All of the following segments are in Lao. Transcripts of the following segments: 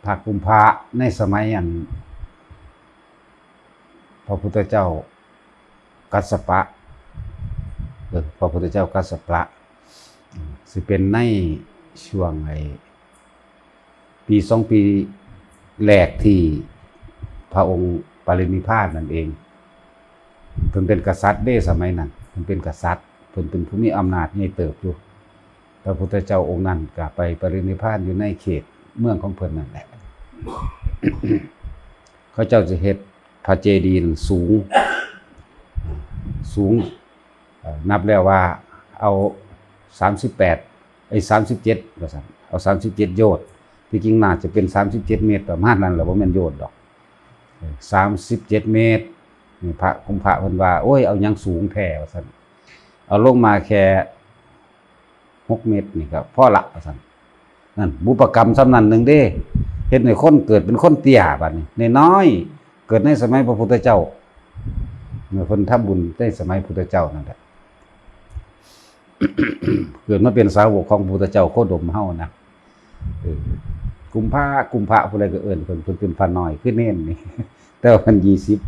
ພະກຸມພະໃນສະໄໝອັນ ພະພຸດທະເຈົ້າກັດສະປະ ເອີ ພະພຸດທະເຈົ້າກັດສະປະ ຊິເປັນໃນຊ່ວງໄອ້ ປີສອງປີແລກທີ່ພະອົງປະລິນິບພານນັ້ນເອງ. ເພິ່ນເປັນກະສັດເດ້ ສະໄໝນັ້ນ ເພິ່ນເປັນກະສັດ ເພິ່ນເປັນຜູ້ມີອຳນາດໃຫຍ່ເຕີບຢູ່. ພະພຸດທະເຈົ້າອົງນັ້ນກໍໄປປະລິນິບພານຢູ່ໃນເຂດເມືອງຂອງເພິ່ນນັ້ນແຫຼະ. ເຂົາເຈົ້າຈະເຮັດພະເຈດີນັ້ນສູງ ສູງ ເອີ ນັບແລ້ວວ່າເອົາສາມສິບແປດ ເອີຍ ສາມສິບເຈັດ ວ່າຊັ້ນ ເອົາສາມສິບເຈັດໂຍດ. ທີ່ຈິງໜ້າຈະເປັນສາມສິບເຈັດເມດ ປະມານນັ້ນແຫຼະ ບໍ່ແມ່ນໂຍດດອກ ເອີ ສາມສິບເຈັດເມດ. ນີ້ພະ ຄຸມພະເພິ່ນວ່າ ໂອ້ຍ ເອົາຫຍັງສູງແທ້ ວ່າຊັ້ນ ເອົາລົງມາແຄ່ຫົກເມດນີ້ກໍພໍລະ ວ່າຊັ້ນ. ນັ້ນ ບຸບປະກຳສ່ຳນັ້ນໜຶ່ງເດ້ ເຮັດໃຫ້ຄົນເກີດເປັນຄົນເຕ້ຍ ບາດນີ້ນ້ອຍໆ ເກີດໃນສະໄໝພະພຸດທະເຈົ້າ ເມື່ອເພິ່ນທຳບຸນໃນສະໄໝພຸດທະເຈົ້ານັ້ນແຫຼະ ເກີດມາເປັນສາວົກຂອງພະພຸດທະເຈົ້າໂຄດົມເຮົານະ. ເອີ ກຸມພະ ກຸມພະ ຜູ້ໃດກໍເອີ້ນເພິ່ນ ເພິ່ນເປັນພະນ້ອຍຄືເນນນີ້ ແຕ່ວ່າເພິ່ນຊາວ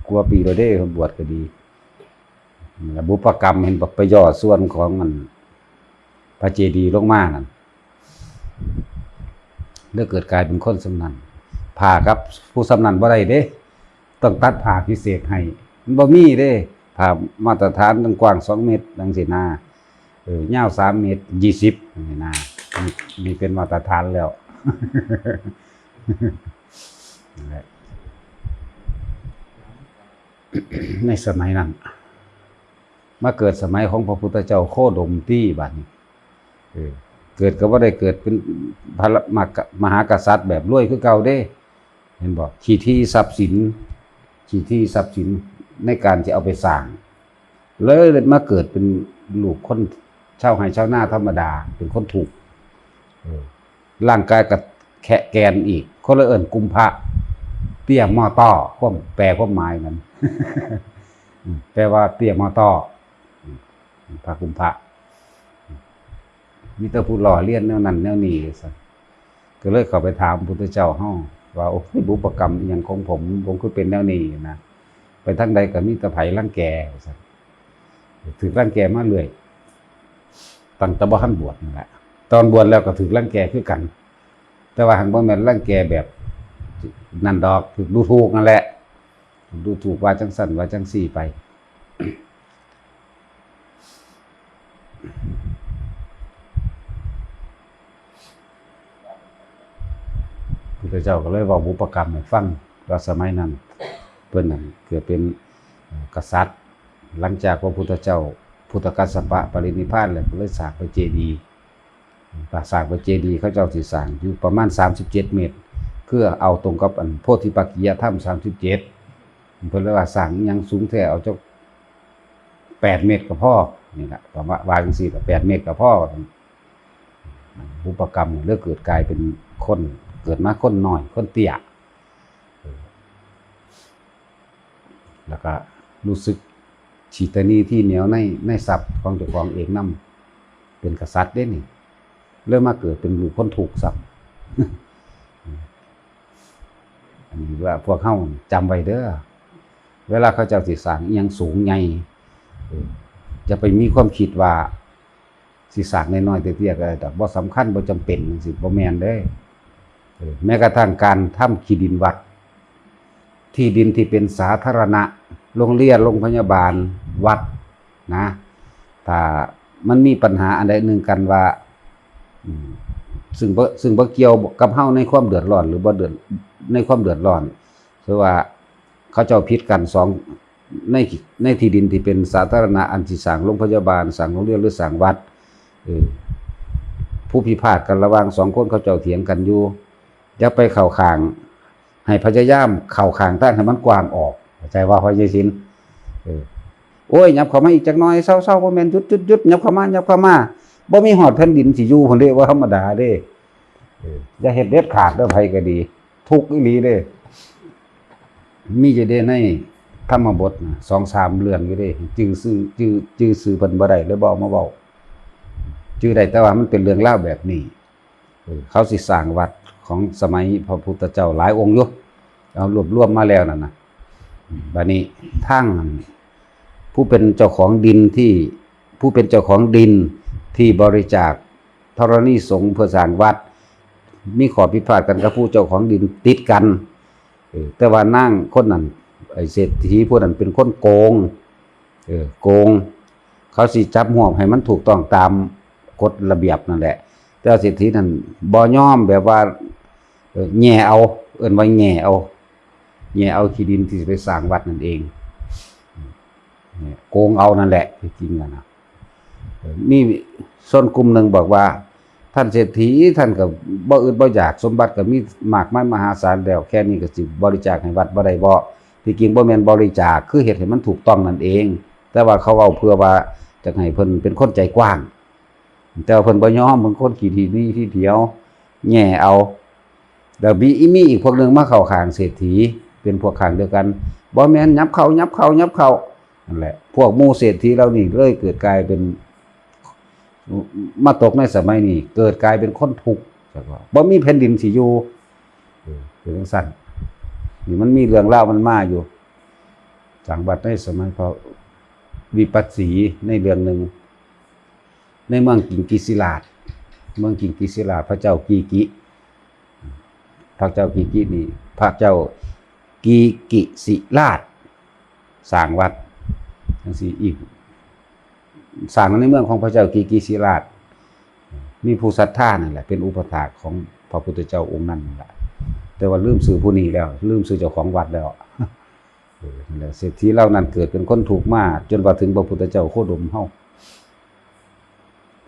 ກວ່າປີແລ້ວເດ້ ເພິ່ນບວດກໍດີ. ລະບຸບປະກຳ ເຫັນບໍ່ ໄປຍໍ້ສ່ວນຂອງອັນພະເຈດີລົງມານັ້ນ ເລີຍເກີດກາຍເປັນຄົນສ່ຳນັ້ນ. ຜ້າກັບຜູ້ສ່ຳນັ້ນບໍ່ໄດ້ເດ້ ຕ້ອງຕັດຜ້າພິເສດໃຫ້ ມັນບໍ່ມີເດ້ ຜ້າມາດຕະຖານກວ້າງສອງເມັດຈັ່ງຊີ້ນາ ເອີ ຍາວສາມເມັດຊາວ ນີ້ນາ ນີ້ເປັນມາດຕະຖານແລ້ວ. ນັ້ນແຫຼະ ໃນສະໄໝນັ້ນ ມາເກີດສະໄໝຂອງພະພຸດທະເຈົ້າໂຄດົມຕິ ບາດນີ້ ເອີ ເກີດກໍບໍ່ໄດ້ເກີດເປັນພະມະຫາກະສັດແບບລວຍຄືເກົ່າເດ້ ເຫັນບໍ່? ຂີ້ຖີ່ຊັບສິນ ຂີ້ຖີ່ຊັບສິນໃນການທີ່ເອົາໄປສ້າງ ເລີຍມາເກີດເປັນລູກຄົນຊາວໄຮ່ຊາວນາທຳມະດາ ເປັນຄົນທຸກ ເອີ ຮ່າງກາຍກໍແຂະແກ່ນອີກ ເຂົາເລີຍເອີ້ນກຸມພະ ເຕ້ຍມໍຕໍ່ ຄວາມ ແປຄວາມໝາຍມັນ ອືມ ແປວ່າເຕ້ຍມໍຕໍ່ ອືມ ພະກຸມພະ ມີແຕ່ຜູ້ລໍ້ລຽນແນວນັ້ນແນວນີ້ ວ່າຊັ້ນ. ກໍເລີຍເຂົ້າໄປຖາມພຸດທະເຈົ້າເຮົາວ່າ ໂອ້ຍ ບຸບປະກຳອີ່ຫຍັງຂອງຜົມ ຜົມຄືເປັນແນວນີ້ນະ ໄປທາງໃດກໍມີແຕ່ໄພລັງແກ ວ່າຊັ້ນ. ຖືກລັງແກມາເລື້ອຍ ຕັ້ງແຕ່ບໍ່ທັນບວດນັ້ນແຫຼະ ຕອນບວດແລ້ວກໍຖືກລັງແກຄືກັນ ແຕ່ວ່າຫາກບໍ່ແມ່ນລັງແກແບບນັ້ນດອກ ຖືກດູຖູກນັ້ນແຫຼະ ດູຖູກວ່າຈັ່ງຊັ້ນວ່າຈັ່ງຊີ້ໄປ. ພຸດທະເຈົ້າກໍເລີຍເວົ້າບຸບປະກຳໃຫ້ຟັງວ່າ ສະໄໝນັ້ນເພິ່ນນັ້ນເກີດເປັນ ເອີ ກະສັດ ຫຼັງຈາກພະພຸດທະເຈົ້າ ພຸດທະກັດສະປະປະລິນິບພານແລ້ວ ກໍເລີຍສ້າງພະເຈດີ ກໍສ້າງພະເຈດີ ເຂົາເຈົ້າຊິສ້າງຢູ່ປະມານສາມສິບເຈັດເມັດ ຄືເອົາຕົງກັບອັນໂພທິປັກກິຍະທຳສາມສິບເຈັດ ເພິ່ນເລີຍວ່າສ້າງອີ່ຫຍັງສູງແທ້ ເອົາຈັກແປດເມັດກໍພໍ ນີ້ລະ ປະມານວ່າຈັ່ງຊີ້ລະ ແປດເມັດກໍພໍ. ບຸບປະກຳເລີຍເກີດກາຍເປັນຄົນ ເກີດມາຄົນນ້ອຍ ຄົນເຕ້ຍ ເອີ ແລ້ວກໍຮູ້ສຶກທີ່ຕະໜີທີ່ໜຽວໃນ ໃນຊັບຂອງເຈົ້າຂອງເອງນຳ ເປັນກະສັດເດ້ນີ້ ເລີຍມາເກີດເປັນລູກຄົນທຸກຊ້ຳ. ອັນນີ້ວ່າພວກເຮົາຈຳໄວ້ເດີ ເວລາເຂົາເຈົ້າຊິສ້າງອີ່ຫຍັງສູງໃຫຍ່ ເອີ ຢ່າໄປມີຄວາມຄິດວ່າ ຊິສ້າງນ້ອຍໆເຕ້ຍໆກໍໄດ້ດອກ ບໍ່ສຳຄັນ ບໍ່ຈຳເປັນ ຈັ່ງຊີ້ ບໍ່ແມ່ນເດ້. ເອີ ແມ້ກະທັ່ງການທຳທີ່ດິນວັດ ທີ່ດິນທີ່ເປັນສາທາລະນະ ໂຮງຮຽນ ໂຮງພະຍາບານ ວັດນະ ຖ້າມັນມີບັນຫາອັນໃດໜຶ່ງກັນວ່າ ອືມ ຊຶ່ງບໍ່ ຊຶ່ງບໍ່ກ່ຽວກັບເຮົາໃນຄວາມເດືອດຮ້ອນ ຫຼືບໍ່ເດືອດ ໃນຄວາມເດືອດຮ້ອນ ຄືວ່າເຂົາເຈົ້າຜິດກັນສອງ ໃນ ໃນທີ່ດິນທີ່ເປັນສາທາລະນະ ອັນຊິສ້າງໂຮງພະຍາບານ ສ້າງໂຮງຮຽນ ຫຼືສ້າງວັດ ເອີ ຜູ້ພິພາດກັນລະຫວ່າງສອງຄົນ ເຂົາເຈົ້າຖຽງກັນຢູ່ ຢ່າໄປເຂົ້າຂ້າງ ໃຫ້ພະຍາຍາມເຂົ້າຂ້າງທາງໃຫ້ມັນກວ້າງອອກ ເຂົ້າໃຈບໍ່ ພໍ່ໃຫຍ່ສິນ? ເອີ ໂອ້ຍ ຫຍັບເຂົ້າມາອີກຈັກໜ່ອຍ ເຊົາໆ ບໍ່ແມ່ນ ຢຸດໆໆ ຫຍັບເຂົ້າມາ ຫຍັບເຂົ້າມາ ບໍ່ມີຮອດແຜ່ນດິນຊິຢູ່ພຸ້ນເດ້ ບໍ່ທຳມະດາເດ້. ເອີ ຢ່າເຮັດເດັດຂາດເດີ ໃຜກໍດີ ທຸກອີ່ຫຼີເດ້. ມີຢູ່ເດ້ໃນທຳມະບົດນະ ສອງສາມເລື່ອງຢູ່ເດ້ ຈື່ຊື່ ຈື່ ຈື່ຊື່ເພິ່ນບໍ່ໄດ້ ເລີຍບໍ່ເອົາມາເວົ້າ ຈື່ໄດ້ແຕ່ວ່າມັນເປັນເລື່ອງລາວແບບນີ້. ເອີ ເຂົາຊິສ້າງວັດ ຂອງສະໄໝພະພຸດທະເຈົ້າຫຼາຍອົງຢູ່ ເອົາລວບລວມມາແລ້ວນັ້ນນະ. ບາດນີ້ທາງຜູ້ເປັນເຈົ້າຂອງດິນທີ່ ຜູ້ເປັນເຈົ້າຂອງດິນທີ່ບໍລິຈາກທໍລະນີສົງເພື່ອສ້າງວັດ ມີຂໍ້ຜິດພາດກັນກັບຜູ້ເຈົ້າຂອງດິນຕິດກັນ. ເອີ ແຕ່ວ່ານາງຄົນນັ້ນ ໄອ້ເສດຖີຜູ້ນັ້ນເປັນຄົນໂກງ ເອີ ໂກງ ເຂົາຊິຈັບຮວບໃຫ້ມັນຖືກຕ້ອງຕາມກົດລະບຽບນັ້ນແຫຼະ ແຕ່ວ່າເສດຖີນັ້ນບໍ່ຍອມ ແບບວ່າ ເອີ ແຍ່ເອົາ ເອີ້ນວ່າແຍ່ເອົາ ແຍ່ເອົາທີ່ດິນທີ່ຊິໄປສ້າງວັດນັ້ນເອງ ໂກງເອົານັ້ນແຫຼະ ທີ່ຈິງຫັ້ນນະ. ເອີ ມີຊົນກຸ່ມໜຶ່ງບອກວ່າ ທ່ານເສດຖີ ທ່ານກໍບໍ່ອຶດບໍ່ຢາກ ສົມບັດກໍມີມາກມາຍມະຫາສານແລ້ວ ແຄ່ນີ້ກໍຊິບໍລິຈາກໃຫ້ວັດບໍ່ໄດ້ບໍ? ທີ່ຈິງບໍ່ແມ່ນບໍລິຈາກ ຄືເຮັດໃຫ້ມັນຖືກຕ້ອງນັ້ນເອງ ແຕ່ວ່າເຂົາເວົ້າເພື່ອວ່າຈະໃຫ້ເພິ່ນເປັນຄົນໃຈກວ້າງ ແຕ່ວ່າເພິ່ນບໍ່ຍອມ ເພິ່ນຄົນຂີ້ຖີ່ໜີທີດຽວ ແຍ່ເອົາ. ແລ້ວມີ ມີອີກພວກໜຶ່ງມາເຂົ້າຂ້າງເສດຖີ ເປັນພວກຂ້າງດຽວກັນ ບໍ່ແມ່ນ ຫຍັບເຂົ້າ ຫຍັບເຂົ້າ ຫຍັບເຂົ້າ ນັ້ນແຫຼະ. ພວກໝູ່ເສດຖີເຫຼົ່ານີ້ເລີຍເກີດກາຍເປັນ ມາຕົກໃນສະໄໝນີ້ ເກີດກາຍເປັນຄົນທຸກ ແລ້ວກໍບໍ່ມີແຜ່ນດິນຊິຢູ່ ເອີ ເປັນຈັ່ງຊັ້ນ. ນີ້ມັນມີເລື່ອງລາວມັນມາຢູ່ ສ້າງວັດໃນສະໄໝພະວິປັດສີ ໃນເລື່ອງໜຶ່ງ ໃນເມືອງກິງກິສິລາດ ເມືອງກິງກິສິລາດ ພະເຈົ້າກີກິ ພະເຈົ້າກີກິນີ້ ພະເຈົ້າກີກິສິລາດ ສ້າງວັດຈັ່ງຊີ້ອີກ ສ້າງໃນເມືອງຂອງພະເຈົ້າກີກິສິລາດ ມີຜູ້ສັດທານັ້ນແຫຼະ ເປັນອຸປະຖາກຂອງພະພຸດທະເຈົ້າອົງນັ້ນແຫຼະ ແຕ່ວ່າລືມຊື່ຜູ້ນີ້ແລ້ວ ລືມຊື່ເຈົ້າຂອງວັດແລ້ວ. ເອີ ນັ້ນແຫຼະ ເສດຖີເຫຼົ່ານັ້ນເກີດເປັນຄົນທຸກມາ ຈົນວ່າເຖິງພະພຸດທະເຈົ້າໂຄດົມເຮົາ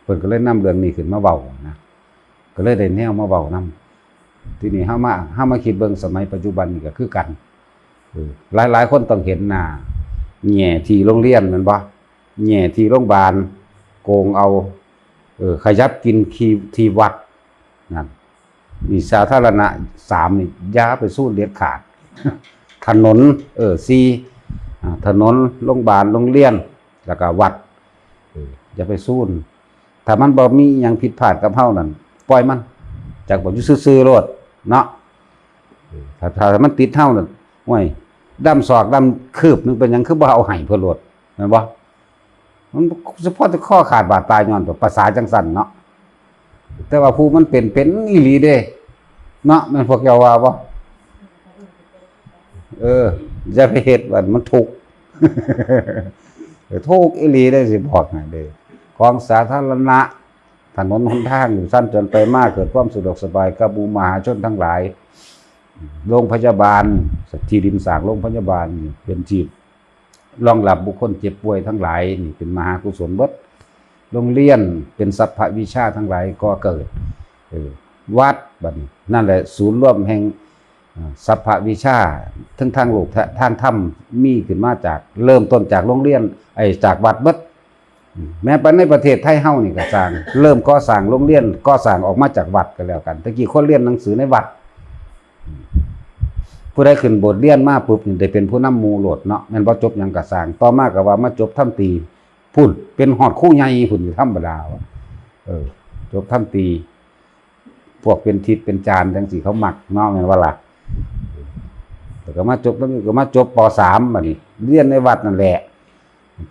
ເພິ່ນກໍເລີຍນຳເລື່ອງນີ້ຂຶ້ນມາເວົ້ານະ ກໍເລີຍໄດ້ແນວມາເວົ້ານຳ. ທີນີ້ເຮົາມາ ເຮົາມາຄິດເບິ່ງສະໄໝປັດຈຸບັນນີ້ກໍຄືກັນ ເອີ ຫຼາຍໆຄົນຕ້ອງເຫັນໜ້າ ແຍ່ທີ່ໂຮງຮຽນແມ່ນບໍ່? ແຍ່ທີ່ໂຮງບານ ໂກງເອົາ ເອີ ຂະຫຍັບກິນທີ່ ທີ່ວັດ ນັ້ນ ນີ້ສາທາລະນະສາມນີ້ຢ່າໄປຊູນເດັດຂາດ ຖະໜົນ ເອີ ສີ່ ອາ ຖະໜົນ ໂຮງບານ ໂຮງຮຽນ ແລ້ວກໍວັດ ເອີ ຢ່າໄປຊູນ. ຖ້າມັນບໍ່ມີອີ່ຫຍັງຜິດພາດກັບເຮົານັ້ນ ປ່ອຍມັນ ຈັກບໍ່ ຢູ່ຊື່ໆໂລດເນາະ. ເອີ ຖ້າ ຖ້າມັນຕິດເຮົານັ້ນ ໂອ້ຍ ດຳສອກດຳຄືບໜຶ່ງ ເປັນຫຍັງຄືບໍ່ເອົາໃຫ້ເພິ່ນໂລດ ແມ່ນບໍ່? ມັນສະເພາະແຕ່ຄໍຂາດບາດຕາຍຍ້ອນປະສາຈັ່ງຊັ້ນເນາະ ແຕ່ວ່າຜູ້ມັນເປັນ ເປັນອີ່ຫຼີເດ້ເນາະ ແມ່ນພວກເຈົ້າວ່າບໍ່? ເອີ ຢ່າໄປເຮັດ ມັນທຸກ ເອີ ທຸກອີ່ຫຼີເດ້ ຊິບອກໃຫ້ເດ້. ຂອງສາທາລະນະ ຖະໜົນຫົນທາງຢູ່ ສັນຈອນໄປມາ ເກີດຄວາມສະດວກສະບາຍກັບໝູ່ມະຫາຊົນທັງຫຼາຍ. ໂຮງພະຍາບານ ທີ່ດິນສ້າງໂຮງພະຍາບານນີ້ ເປັນທີ່ ລອງຮັບບຸກຄົນເຈັບປ່ວຍທັງຫຼາຍ ນີ້ເປັນມະຫາກຸສົນເບິດ. ໂຮງຮຽນເປັນສັບພະວິຊາທັງຫຼາຍກໍເກີດ. ເອີ ວັດ ບັດນີ້ ນັ້ນແຫຼະ ສູນລວມແຫ່ງ ເອີ ສັບພະວິຊາ ທັງທາງໂລກ ທາງທຳ ມີຂຶ້ນມາຈາກ ເລີ່ມຕົ້ນຈາກໂຮງຮຽນ ໄອ້ ຈາກວັດເບິດ. ແມ້ປານໃນປະເທດໄທເຮົານີ້ກໍຊ່າງ ເລີ່ມກໍ່ສ້າງໂຮງຮຽນ ກໍ່ສ້າງອອກມາຈາກວັດກໍແລ້ວກັນ. ແຕ່ກີ້ຄົນຮຽນໜັງສືໃນວັດ ຜູ້ໃດຂຶ້ນໂບດຮຽນມາປຸບນີ້ ໄດ້ເປັນຜູ້ນຳໝູ່ໂລດເນາະ ແມ່ນບໍ່? ຈົບຫຍັງກໍຊ່າງ ຕໍ່ມາກໍວ່າມາຈົບທຳຕີພຸ້ນ ເປັນຮອດຄູໃຫຍ່ພຸ້ນ ທຳມະດາວ່າ ເອີ ຈົບທຳຕີ ພວກເປັນທິດເປັນຈານຈັ່ງຊີ້ເຂົາມັກເນາະ ແມ່ນບໍ່ລະ? ແລ້ວກໍມາຈົບ ແລ້ວກໍມາຈົບ ປໍສາມ ບັດນີ້ ຮຽນໃນວັດນັ້ນແຫຼະ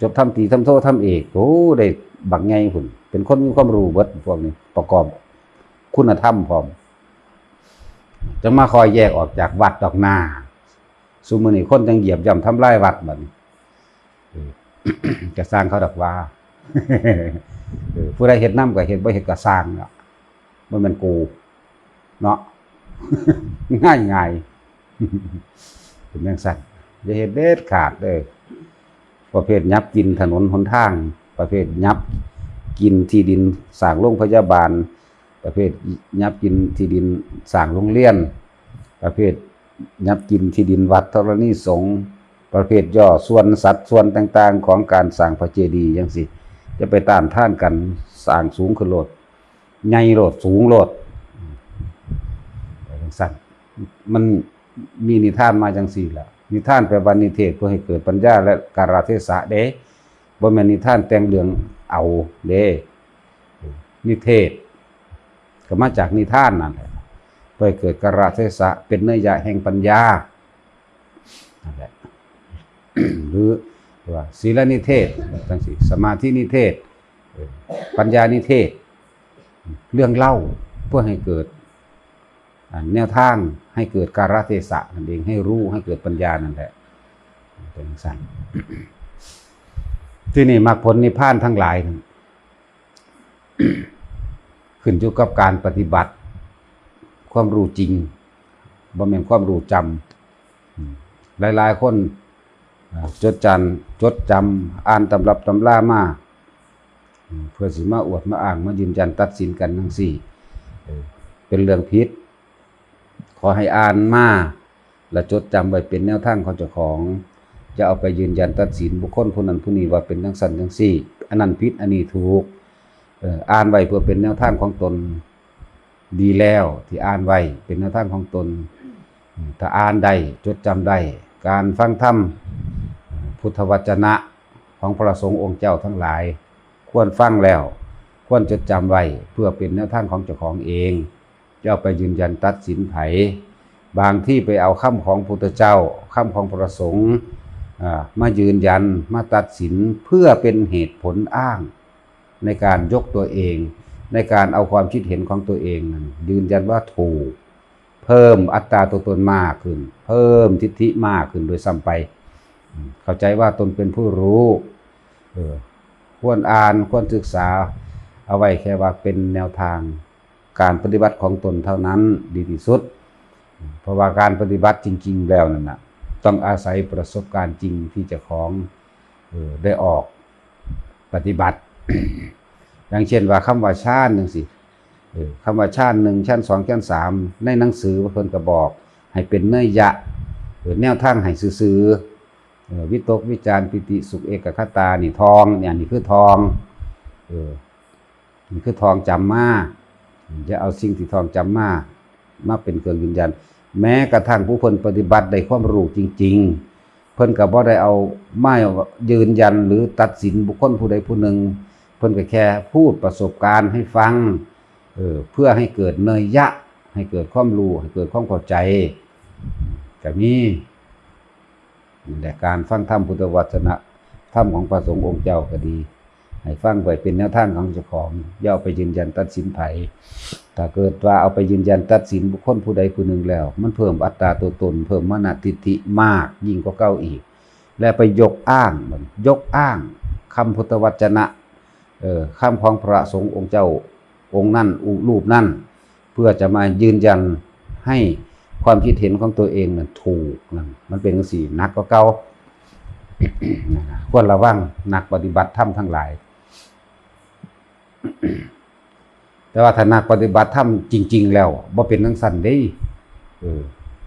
ຈົບທຳຕີ ທຳໂທ ທຳເອກ ໂອ້ ໄດ້ບັກໃຫຍ່ພຸ້ນ ເປັນຄົນມີຄວາມຮູ້ເບິດ ພວກນີ້ປະກອບຄຸນນະທຳພ້ອມ. ຈັ່ງມາຄ່ອຍແຍກອອກຈາກວັດດອກນາ. ຊຸມມື້ນີ້ຄົນຈັ່ງຢຽບຢ່ຳທຳລາຍວັດບັດນີ້. ເອີ ກະຊ່າງເຂົາດອກວ່າ ເອີ ຜູ້ໃດເຮັດນຳກໍເຮັດ ບໍ່ເຮັດກໍຊ່າງເນາະ ບໍ່ແມ່ນກູເນາະ ງ່າຍໆ ເປັນຈັ່ງຊັ້ນ ຢ່າເຮັດເດັດຂາດເດີ້. ປະເພດຫຍັບກິນຖະໜົນຫົນທາງ ປະເພດຫຍັບກິນທີ່ດິນສ້າງໂຮງພະຍາບານ ປະເພດຫຍັບກິນທີ່ດິນສ້າງໂຮງຮຽນ ປະເພດຫຍັບກິນທີ່ດິນວັດທໍລະນີສົງ ປະເພດຫຍໍ້ສ່ວນສັດສ່ວນຕ່າງໆຂອງການສ້າງພະເຈດີຈັ່ງຊີ້ ຢ່າໄປຕ້ານທານກັນ ສ້າງສູງຂຶ້ນໂລດ ໃຫຍ່ໂລດ ສູງໂລດ ໄປຈັ່ງຊັ້ນ. ມັນມີນິທານມາຈັ່ງຊີ້ແຫຼະ ນິທານແປວ່ານິເທດ ເພື່ອໃຫ້ເກີດປັນຍາ ແລະ ກາລະເທສະເດ້ ບໍ່ແມ່ນນິທານແຕ່ງເລື່ອງເອົາເດ້. ນິເທດກໍມາຈາກນິທານນັ້ນແຫຼະ ເພື່ອໃຫ້ເກີດກາລະເທສະ ເປັນເນີຍະແຫ່ງປັນຍາ ນັ້ນແຫຼະ ຫຼືວ່າ ສີລະນິເທດ ຈັ່ງຊີ້ ສະມາທິນິເທດ ເອີ ປັນຍານິເທດ ເລື່ອງເລົ່າ ເພື່ອໃຫ້ເກີດ ອັນ ແນວທາງໃຫ້ເກີດກາລະເທສະນັ້ນເອງ ໃຫ້ຮູ້ ໃຫ້ເກີດປັນຍານັ້ນແຫຼະ ເປັນຈັ່ງຊັ້ນ. ທີນີ້ ມັກຜົນນິບພານທັງຫຼາຍນັ້ນ ຂຶ້ນຢູ່ກັບການປະຕິບັດ ຄວາມຮູ້ຈິງ ບໍ່ແມ່ນຄວາມຮູ້ຈຳ. ຫຼາຍໆຄົນ ເອີ ຈົດຈຳ ຈົດຈຳ ອ່ານຕຳລັບຕຳລາມາ ເພື່ອຊິມາອວດມາອ້າງ ມາຢືນຢັນຕັດສິນກັນຈັ່ງຊີ້ ເປັນເລື່ອງຜິດ. ຂໍໃຫ້ອ່ານມາ ແລະ ຈົດຈຳໄວ້ເປັນແນວທາງຂອງເຈົ້າຂອງ, ຢ່າເອົາໄປຢືນຢັນຕັດສິນບຸກຄົນຜູ້ນັ້ນຜູ້ນີ້ວ່າເປັນຈັ່ງຊັ້ນຈັ່ງຊີ້, ອັນນັ້ນຜິດ ອັນນີ້ຖືກ. ເອີ ອ່ານໄວ້ເພື່ອເປັນແນວທາງຂອງຕົນ ດີແລ້ວທີ່ອ່ານໄວ້ເປັນແນວທາງຂອງຕົນ. ຖ້າອ່ານໄດ້ ຈົດຈຳໄດ້ ການຟັງທຳ ພຸດທະວັດຈະນະຂອງພະສົງອົງເຈົ້າທັງຫຼາຍ ຄວນຟັງແລ້ວ ຄວນຈົດຈຳໄວ້ ເພື່ອເປັນແນວທາງຂອງເຈົ້າຂອງເອງ. ຢ່າໄປຢືນຢັນຕັດສິນໃຜ. ບາງທີໄປເອົາຄຳຂອງພຸດທະເຈົ້າ, ຄຳຂອງພະສົງ ອາ ມາຢືນຢັນ, ມາຕັດສິນ ເພື່ອເປັນເຫດຜົນອ້າງໃນການຍົກຕົວເອງ, ໃນການເອົາຄວາມຄິດເຫັນຂອງຕົວເອງນັ້ນ ຢືນຢັນວ່າຖືກ, ເພີ່ມອັດຕາຕົວຕົນມາກຂຶ້ນ, ເພີ່ມທິດຖິມາກຂຶ້ນດ້ວຍຊ້ຳໄປ. ເຂົ້າໃຈວ່າຕົນເປັນຜູ້ຮູ້, ເອີ ຄວນອ່ານ, ຄວນສຶກສາ, ເອົາໄວ້ແຄ່ວ່າເປັນແນວທາງ ການປະຕິບັດຂອງຕົນເທົ່ານັ້ນດີທີ່ສຸດ. ເພາະວ່າການປະຕິບັດຈິງໆແລ້ວນັ້ນນະ ຕ້ອງອາໄສປະສົບການຈິງທີ່ເຈົ້າຂອງ ເອີ ໄດ້ອອກປະຕິບັດ. ຢ່າງເຊັ່ນວ່າຄຳວ່າຊານຈັ່ງຊີ້, ເອີ ຄຳວ່າຊານໜຶ່ງ, ຊານສອງ, ຊານສາມ ໃນໜັງສືເພິ່ນກໍບອກໃຫ້ເປັນເນີຍະ, ເອີ ແນວທາງໃຫ້ຊື່ໆ. ເອີ ວິຕົກ ວິຈານ ປີຕິ ສຸກ ເອກະຄະຕາ ນີ້ທ່ອງ, ນີ້ ອັນນີ້ຄືທ່ອງ, ເອີ ນີ້ຄືທ່ອງຈຳມາ. ຢ່າເອົາສິ່ງທີ່ທ່ອງຈຳມາ ມາເປັນເຄື່ອງຢືນຢັນ. ແມ້ກະທັ່ງຜູ້ເພິ່ນປະຕິບັດໄດ້ຄວາມຮູ້ຈິງໆ ເພິ່ນກໍບໍ່ໄດ້ເອົາມາຢືນຢັນ ຫຼື ຕັດສິນບຸກຄົນຜູ້ໃດຜູ້ໜຶ່ງ, ເພິ່ນກໍແຄ່ພູດປະສົບການໃຫ້ຟັງ ເອີ ເພື່ອໃຫ້ເກີດເນີຍະ, ໃຫ້ເກີດຄວາມຮູ້, ໃຫ້ເກີດຄວາມເຂົ້າໃຈ ກໍມີ. ນີ້ແຫຼະ ການຟັງທຳພຸດທະວັດສະນະທຳຂອງພະສົງອົງເຈົ້າກໍດີ, ໃຫ້ຟັງໄວ້ເປັນແນວທາງຂອງເຈົ້າຂອງ, ຢ່າເອົາໄປຢືນຢັນຕັດສິນໃຜ. ຖ້າເກີດວ່າເອົາໄປຢືນຢັນຕັດສິນບຸກຄົນຜູ້ໃດຜູ້ໜຶ່ງແລ້ວ, ມັນເພີ່ມອັດຕາຕົວຕົນ, ເພີ່ມມານະທິດຖິມາກຍິ່ງກວ່າເກົ່າອີກ, ແລະ ໄປຍົກອ້າງ, ຍົກອ້າງຄຳພຸດທະວັດສະນະ ເອີ ຄຳຂອງພະສົງອົງເຈົ້າອົງນັ້ນ ຮູບນັ້ນ ເພື່ອຈະມາຢືນຢັນໃຫ້ຄວາມຄິດເຫັນຂອງຕົວເອງນັ້ນຖືກນັ້ນ, ມັນເປັນຈັ່ງຊີ້ ໜັກກວ່າເກົ່າ. ຄວນລະວັງນັກປະຕິບັດທຳທັງຫຼາຍ. ແຕ່ວ່າຖ້ານັກປະຕິບັດທຳຈິງໆແລ້ວ ບໍ່ເປັນຈັ່ງຊັ້ນເດ້. ເອີ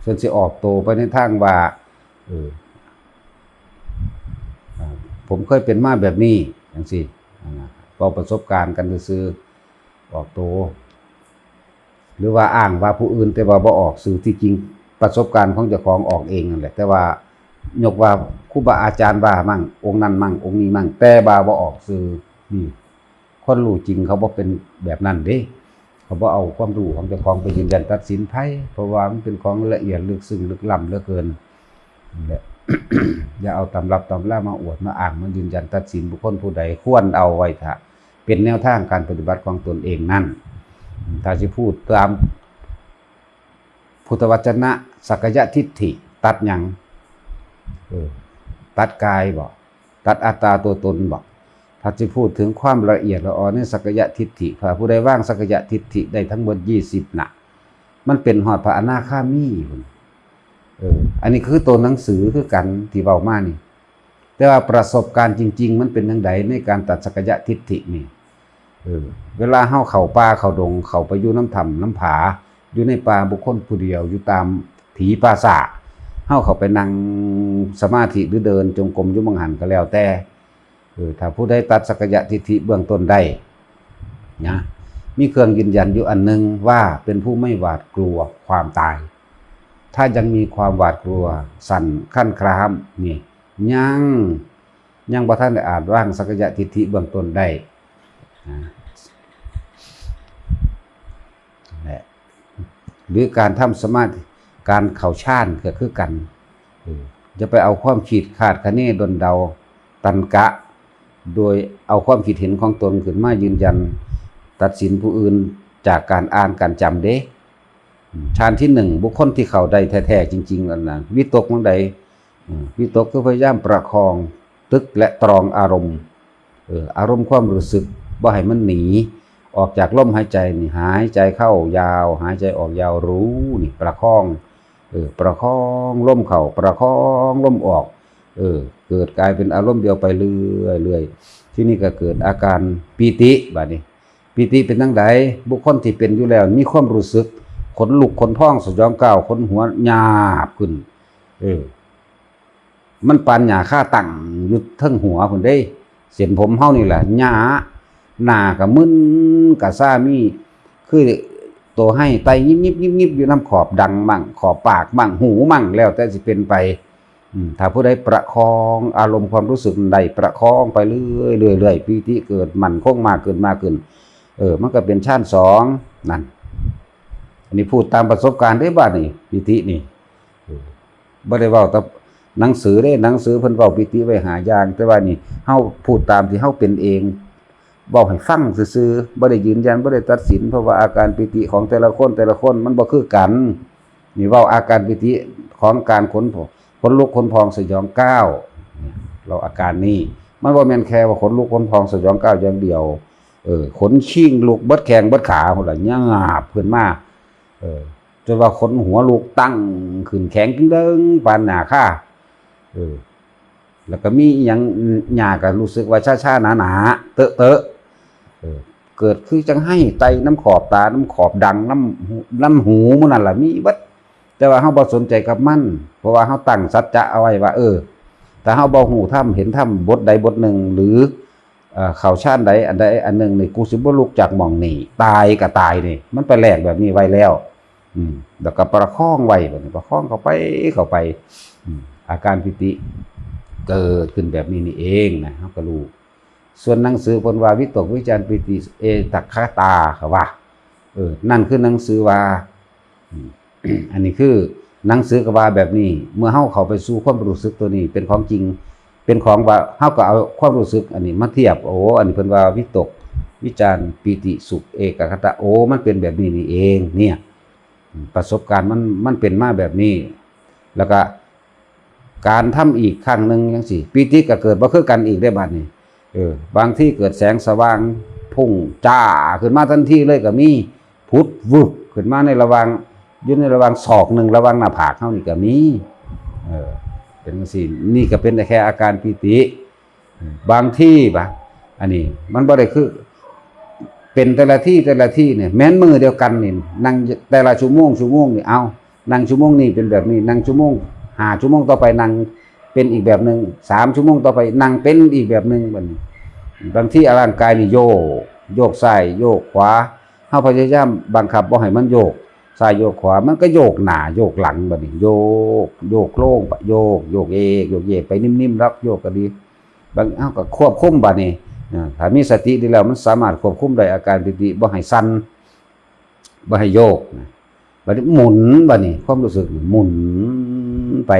ເພິ່ນຊິອອກໂຕໄປໃນທາງວ່າ ເອີ ອາ ຜົມເຄີຍເປັນມາແບບນີ້ ຈັ່ງຊີ້ ອາ ເວົ້າປະສົບການກັນຊື່ໆ ອອກໂຕ ຫຼືວ່າອ້າງວ່າຜູ້ອື່ນ ແຕ່ວ່າບໍ່ອອກຊື່, ທີ່ຈິງປະສົບການຂອງເຈົ້າຂອງອອກເອງນັ້ນແຫຼະ, ແຕ່ວ່າຍົກວ່າຄູບາອາຈານວ່າມັ້ງ, ອົງນັ້ນມັ້ງ, ອົງນີ້ມັ້ງ, ແຕ່ວ່າບໍ່ອອກຊື່. ນີ້ ຄົນຮູ້ຈິງເຂົາບໍ່ເປັນແບບນັ້ນເດ້, ເຂົາບໍ່ເອົາຄວາມຮູ້ຂອງເຈົ້າຂອງໄປຢືນຢັນຕັດສິນໃຜ, ເພາະວ່າມັນເປັນຂອງລະອຽດເລິກເຊິ່ງເລິກລ້ຳເຫຼືອເກີນ. ນັ້ນແຫຼະ ຢ່າເອົາຕຳລັບຕຳລາມາອວດມາອ້າງມາຢືນຢັນຕັດສິນບຸກຄົນຜູ້ໃດ, ຄວນເອົາໄວ້ຖ້າເປັນແນວທາງການປະຕິບັດຂອງຕົນເອງນັ້ນ. ຖ້າຊິພູດຕາມ ພຸດທະວັດຈະນະ ສັກກາຍະທິດຖິ ຕັດຫຍັງ? ເອີ ຕັດກາຍບໍ? ຕັດອັດຕາຕົວຕົນບໍ? ຖ້າຊິພູດເຖິງຄວາມລະອຽດລະອອໃນສັກກາຍະທິດຖິ, ຖ້າຜູ້ໃດວາງສັກກາຍະທິດຖິໄດ້ທັງໝົດຊາວນະ, ມັນເປັນຮອດພະອະນາຄາມີພຸ້ນ. ເອີ ອັນນີ້ຄືໂຕໜັງສືຄືກັນທີ່ເວົ້າມານີ້. ແຕ່ວ່າປະສົບການຈິງໆ ມັນເປັນຈັ່ງໃດໃນການຕັດສັກກາຍະທິດຖິນີ້? ເອີ ເວລາເຮົາເຂົ້າປ່າເຂົ້າດົງ, ເຂົ້າໄປຢູ່ນຳຖ້ຳນຳຜາ, ຢູ່ໃນປ່າບຸກຄົນຜູ້ດຽວ, ຢູ່ຕາມຜີປ່າຊ້າ, ເຮົາເຂົ້າໄປນັ່ງສະມາທິ ຫຼື ເດີນຈົງກົມຢູ່ໝ່ອງຫັ້ນກໍແລ້ວແຕ່. ເອີ ຖ້າຜູ້ໃດຕັດສັກກາຍະທິດຖິເບື້ອງຕົ້ນໄດ້ນະ, ມີເຄື່ອງຢືນຢັນຢູ່ອັນໜຶ່ງວ່າ ເປັນຜູ້ໄມ່ຫວາດກົວຄວາມຕາຍ. ຖ້າຍັງມີຄວາມຫວາດກົວສັ່ນຄັນຄຣາມນີ້, ຍັງ ຍັງບໍ່ທັນໄດ້ອາດວາງສັກກາຍະທິດຖິເບື້ອງຕົ້ນໄດ້ນະ. ແລະ ຫຼືການທຳສະມາທິ ການເຂົ້າຊານກໍຄືກັນ. ເອີ ຢ່າໄປເອົາຄວາມຄິດຄາດຄະເນດົນເດົາ ຕັນກະ ໂດຍເອົາຄວາມຄິດເຫັນຂອງຕົນຂຶ້ນມາຢືນຢັນ ຕັດສິນຜູ້ອື່ນຈາກການອ່ານການຈຳເດ້. ອາ ຊານທີໜຶ່ງ ບຸກຄົນທີ່ເຂົ້າໄດ້ແທ້ໆ ຈິງໆ ນັ້ນນະ ວິຕົກໝ່ອງໃດ? ອາ ວິຕົກຄືພະຍາຍາມປະຄອງ ຕຶກ ແລະ ຕຣອງອາລົມ ເອີ ອາລົມຄວາມຮູ້ສຶກ ບໍ່ໃຫ້ມັນໜີອອກຈາກລົມຫາຍໃຈນີ້. ຫາຍໃຈເຂົ້າຍາວ ຫາຍໃຈອອກຍາວ ຮູ້ນີ້ ປະຄອງ ເອີ ປະຄອງລົມເຂົ້າ ປະຄອງລົມອອກ ເອີ ເກີດກາຍເປັນອາລົມດຽວໄປເລື້ອຍໆ. ທີນີ້ກໍເກີດອາການປີຕິ ບາດນີ້ ປີຕິເປັນຈັ່ງໃດ? ບຸກຄົນທີ່ເປັນຢູ່ແລ້ວມີຄວາມຮູ້ສຶກ ຂົນລຸກ ຂົນພອງ ສະຫຍອງກ້າວ ຂົນຫົວຍາບຂຶ້ນ ເອີ ມັນປານຫຍ້າຄາຕັ້ງຢູ່ເທິງຫົວພຸ້ນເດ້. ເສັ້ນຜົມເຮົານີ້ລະຫຍ້າ ໜ້າກະມຶນກະຊາ ມີຄືໂຕໄຮ້ໄຕ່ຍິບໆໆຢູ່ນຳຂອບດັງມັ້ງ ຂອບປາກມັ້ງ ຫູມັ້ງ ແລ້ວແຕ່ຊິເປັນໄປ. ອາ ຖ້າຜູ້ໃດປະຄອງອາລົມຄວາມຮູ້ສຶກນັ້ນໄດ້ ປະຄອງໄປເລື້ອຍໆ ເລື້ອຍໆ ປີຕິເກີດໝັ້ນຄົງມາກຂຶ້ນ ມາກຂຶ້ນ ເອີ ມັນກໍເປັນຊານສອງນັ້ນ. ອັນນີ້ພູດຕາມປະສົບການເດ້ ບາດນີ້ ປີຕິນີ້ ເອີ ບໍ່ໄດ້ເວົ້າແຕ່ໜັງສືເດ້. ໜັງສືເພິ່ນເວົ້າປີຕິໄວ້ຫ້າຢ່າງ ແຕ່ວ່ານີ້ເຮົາພູດຕາມທີ່ເຮົາເປັນເອງ ເວົ້າໃຫ້ຟັງຊື່ໆ ບໍ່ໄດ້ຢືນຢັນ ບໍ່ໄດ້ຕັດສິນ ເພາະວ່າອາການປີຕິຂອງແຕ່ລະຄົນ ແຕ່ລະຄົນມັນບໍ່ຄືກັນ. ນີ້ເວົ້າອາການປີຕິຂອງການຂົນ ຂົນລຸກ ຂົນພອງ ສະຫຍອງກ້າວ ເວົ້າອາການນີ້. ມັນບໍ່ແມ່ນແຄ່ວ່າຂົນລຸກ ຂົນພອງ ສະຫຍອງກ້າວຢ່າງດຽວ ເອີ ຂົນຄີງລຸກເບິດແຂ້ງເບິດຂາພຸ້ນລະ ຍາບຂຶ້ນມາ ເອີ ຈົນວ່າຂົນຫົວລຸກຕັ້ງຂຶ້ນແຂງເຖິງເດີງປານຫຍ້າຄາ ເອີ ແລ້ວກໍມີອີ່ຫຍັງ ຫຍ້າກໍຮູ້ສຶກວ່າຊາໆ ໜາໆ ເຕີໆ ເອີ ເກີດຄືຈັ່ງໄຮ້ໄຕ່ນຳຂອບຕາ ນຳຂອບດັງ ນຳ ນຳຫູໝູ່ນັ້ນລະ ມີເບິດ. ແຕ່ວ່າເຮົາບໍ່ສົນໃຈກັບມັນ ເພາະວ່າເຮົາຕັ້ງສັດຈະເອົາໄວ້ວ່າ ເອີ ຖ້າເຮົາບໍ່ຮູ້ທຳເຫັນທຳບົດໃດບົດໜຶ່ງ ຫຼື ເອີ ເຂົ້າຊານໃດອັນໃດອັນໜຶ່ງນີ້ ກູຊິບໍ່ລຸກຈາກໝ່ອງນີ້ ຕາຍກໍຕາຍນີ້ ມັນໄປແລກແບບນີ້ໄວ້ແລ້ວ. ອືມ ແລ້ວກໍປະຄອງໄວ້ ບາດນີ້ປະຄອງເຂົ້າໄປ ເຂົ້າໄປ ອືມ ອາການປີຕິເກີດຂຶ້ນແບບນີ້ນີ້ເອງນະ ເຮົາກໍຮູ້. ສ່ວນໜັງສືເພິ່ນວ່າ ວິຕົກ ວິຈານ ປີຕິ ເອກະຄະຕາ ເຂົາວ່າ ເອີ ນັ້ນຄືໜັງສືວ່າ ອືມ ອັນນີ້ຄືໜັງສືກໍວ່າແບບນີ້ ເມື່ອເຮົາເຂົ້າໄປສູ່ຄວາມຮູ້ສຶກຕົວນີ້ເປັນຂອງຈິງ ເປັນຂອງວ່າ ເຮົາກໍເອົາຄວາມຮູ້ສຶກອັນນີ້ມາທຽບ ໂອ້ ອັນນີ້ເພິ່ນວ່າວິຕົກ ວິຈານ ປີຕິ ສຸກ ເອກະຄະຕະ ໂອ້ ມັນເປັນແບບນີ້ນີ້ເອງ ເນຍ ປະສົບການມັນ ມັນເປັນມາແບບນີ້ ແລ້ວກະການທຳອີກຄັ້ງໜຶ່ງຈັ່ງຊີ້ ປີຕິກໍເກີດບໍ່ຄືກັນອີກເດ້ບາດນີ້. ເອີ ບາງທີເກີດແສງສະຫວ່າງພຸ່ງຈ້າຂຶ້ນມາທັນທີເລີຍກໍມີ ຜຸດວຶບຂຶ້ນມາໃນລະຫວ່າງ ຢູ່ໃນລະຫວ່າງສອກໜຶ່ງ ລະຫວ່າງໜ້າຜາກເຮົານີ້ກໍມີ. ເອີ ເປັນຈັ່ງຊີ້ ນີ້ກໍເປັນແຕ່ແຄ່ອາການປີຕິ. ບາງທີບາດ ອັນນີ້ມັນບໍ່ໄດ້ຄື ເປັນແຕ່ລະທີ ແຕ່ລະທີນີ້ ແມ່ນມື້ດຽວກັນນີ້ ນັ່ງແຕ່ລະຊົ່ວໂມງ ຊົ່ວໂມງນີ້ ເອົ້າ ນັ່ງຊົ່ວໂມງນີ້ເປັນແບບນີ້ ນັ່ງຊົ່ວໂມງ ຫ້າຊົ່ວໂມງຕໍ່ໄປນັ່ງເປັນອີກແບບໜຶ່ງ ສາມຊົ່ວໂມງຕໍ່ໄປນັ່ງເປັນອີກແບບໜຶ່ງ. ບັດນີ້ບາງທີ ອາ ຮ່າງກາຍນີ້ໂຍກ ໂຍກຊ້າຍໂຍກຂວາ ເຮົາພະຍາຍາມບັງຄັບບໍ່ໃຫ້ມັນໂຍກຊ້າຍໂຍກຂວາ ມັນກໍໂຍກໜ້າໂຍກຫຼັງ. ບັດນີ້ໂຍກ ໂຍກໂລງ ໂຍກ ໂຍກເອກ ໂຍກເອກໄປ ນິ້ມໆດອກ ໂຍກກໍດີ. ບາງ ເຮົາກໍຄວບຄຸມບາດນີ້ ອາ ຖ້າມີສະຕິດີແລ້ວ ມັນສາມາດຄວບຄຸມໄດ້ອາການປີຕິ ບໍ່ໃຫ້ສັ່ນ ບໍ່ໃຫ້ໂຍກນະ. ບາດນີ້ໝູນ ບາດນີ້ຄວາມຮູ້ສຶກໝູນໄປ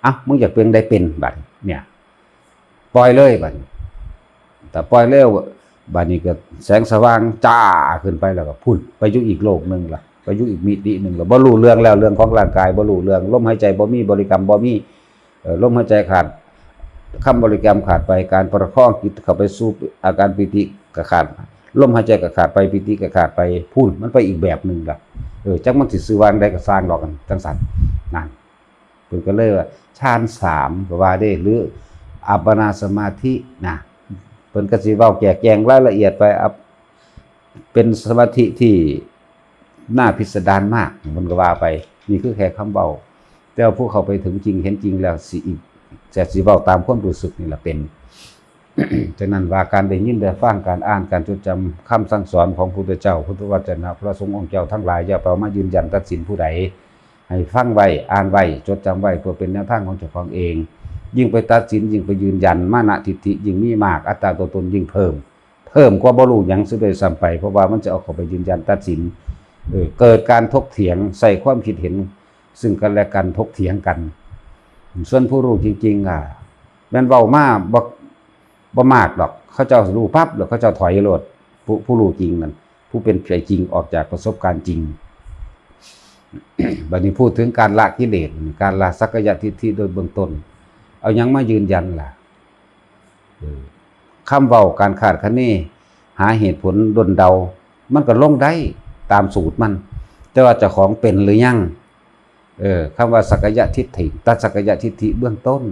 ເອົ້າ ມຶງຢາກເປັນໃດເປັນ ບາດນີ້ ເນຍ ປ່ອຍເລີຍບາດນີ້. ຖ້າປ່ອຍແລ້ວ ບາດນີ້ກໍແສງສະຫວ່າງຈ້າຂຶ້ນໄປ ແລ້ວກໍພຸ້ນ ໄປຢູ່ອີກໂລກໜຶ່ງລະ ໄປຢູ່ອີກມິຕິໜຶ່ງລະ ບໍ່ຮູ້ເລື່ອງແລ້ວ ເລື່ອງຂອງຮ່າງກາຍບໍ່ຮູ້ເລື່ອງ ລົມຫາຍໃຈບໍ່ມີ ບໍລິກຳບໍ່ມີ ເອີ ລົມຫາຍໃຈຂາດ ຄຳບໍລິກຳຂາດໄປ ການປະຄອງຈິດເຂົ້າໄປສູ່ອາການປີຕິກໍຂາດ ລົມຫາຍໃຈກໍຂາດໄປ ປີຕິກໍຂາດໄປ ພຸ້ນ ມັນໄປອີກແບບໜຶ່ງລະ. ເອີ ຈັກມັນຊິຊື່ວ່າຈັ່ງໃດກໍຊ່າງດອກ ຈັ່ງຊັ້ນ ນັ້ນ ເພິ່ນກໍເລີຍວ່າ ຊານສາມ ກໍວ່າເດ້ ຫຼື ອັບປະນາສະມາທິນະ ເພິ່ນກໍຊິເວົ້າແຈກແຈງລາຍລະອຽດໄປ ອັບ ເປັນສະມາທິທີ່ໜ້າພິດສະດານມາກ ເພິ່ນກໍວ່າໄປ. ນີ້ຄືແຄ່ຄຳເວົ້າ ແຕ່ວ່າຜູ້ເຂົ້າໄປເຖິງຈິງເຫັນຈິງແລ້ວຊິອີກ ຈະຊິເວົ້າຕາມຄວາມຮູ້ສຶກນີ້ລະເປັນ. ສະນັ້ນວ່າ ການໄດ້ຍິນໄດ້ຟັງ ການອ່ານ ການຈົດຈຳຄຳສັ່ງສອນຂອງພະພຸດທະເຈົ້າ ພຸດທະວະຈະນະ ພະສົງອົງເຈົ້າທັງຫຼາຍ ຢ່າໄປເອົາມາຢືນຢັນຕັດສິນຜູ້ໃດ ໃຫ້ຟັງໄວ້ ອ່ານໄວ້ ຈົດຈຳໄວ້ ເພື່ອເປັນແນວທາງຂອງເຈົ້າຂອງເອງ. ຍິ່ງໄປຕັດສິນ ຍິ່ງໄປຢືນຢັນ ມານະທິດຖິຍິ່ງມີມາກ ອັດຕາຕົວຕົນຍິ່ງເພີ່ມ ເພີ່ມກວ່າບໍ່ຮູ້ຫຍັງເສຍດ້ວຍຊ້ຳໄປ ເພາະວ່າມັນຈະເອົາເຂົ້າໄປຢືນຢັນຕັດສິນ ເອີ ເກີດການຖົກຖຽງ ໃຊ້ຄວາມຄິດເຫັນຊຶ່ງກັນແລະກັນ ຖົກຖຽງກັນ. ສ່ວນຜູ້ຮູ້ຈິງໆ ອາ ແມ່ນເວົ້າມາບໍ່ ບໍ່ມາກດອກ ເຂົາເຈົ້າຮູ້ປັບ ແລ້ວເຂົາເຈົ້າຖອຍໂລດ. ຜູ້ ຜູ້ຮູ້ຈິງນັ້ນ ຜູ້ເປັນໃຈຈິງ ອອກຈາກປະສົບການຈິງ. ບັດນີ້ ພູດເຖິງການລະກິເລດ ການລະສັກກາຍະທິດຖິໂດຍເບື້ອງຕົ້ນ ເອົາຫຍັງມາຢືນຢັນລະ? ເອີ ຄຳເວົ້າ ການຄາດຄະເນ ຫາເຫດຜົນດົນເດົາ ມັນກໍລົງໄດ້ຕາມສູດມັນ, ແຕ່ວ່າເຈົ້າຂອງເປັນຫຼືຍັງ? ເອີ ຄຳວ່າສັກກາຍະທິດຖິ ຕັດສັກກາຍະທິດຖິເບື້ອງຕົ້ນ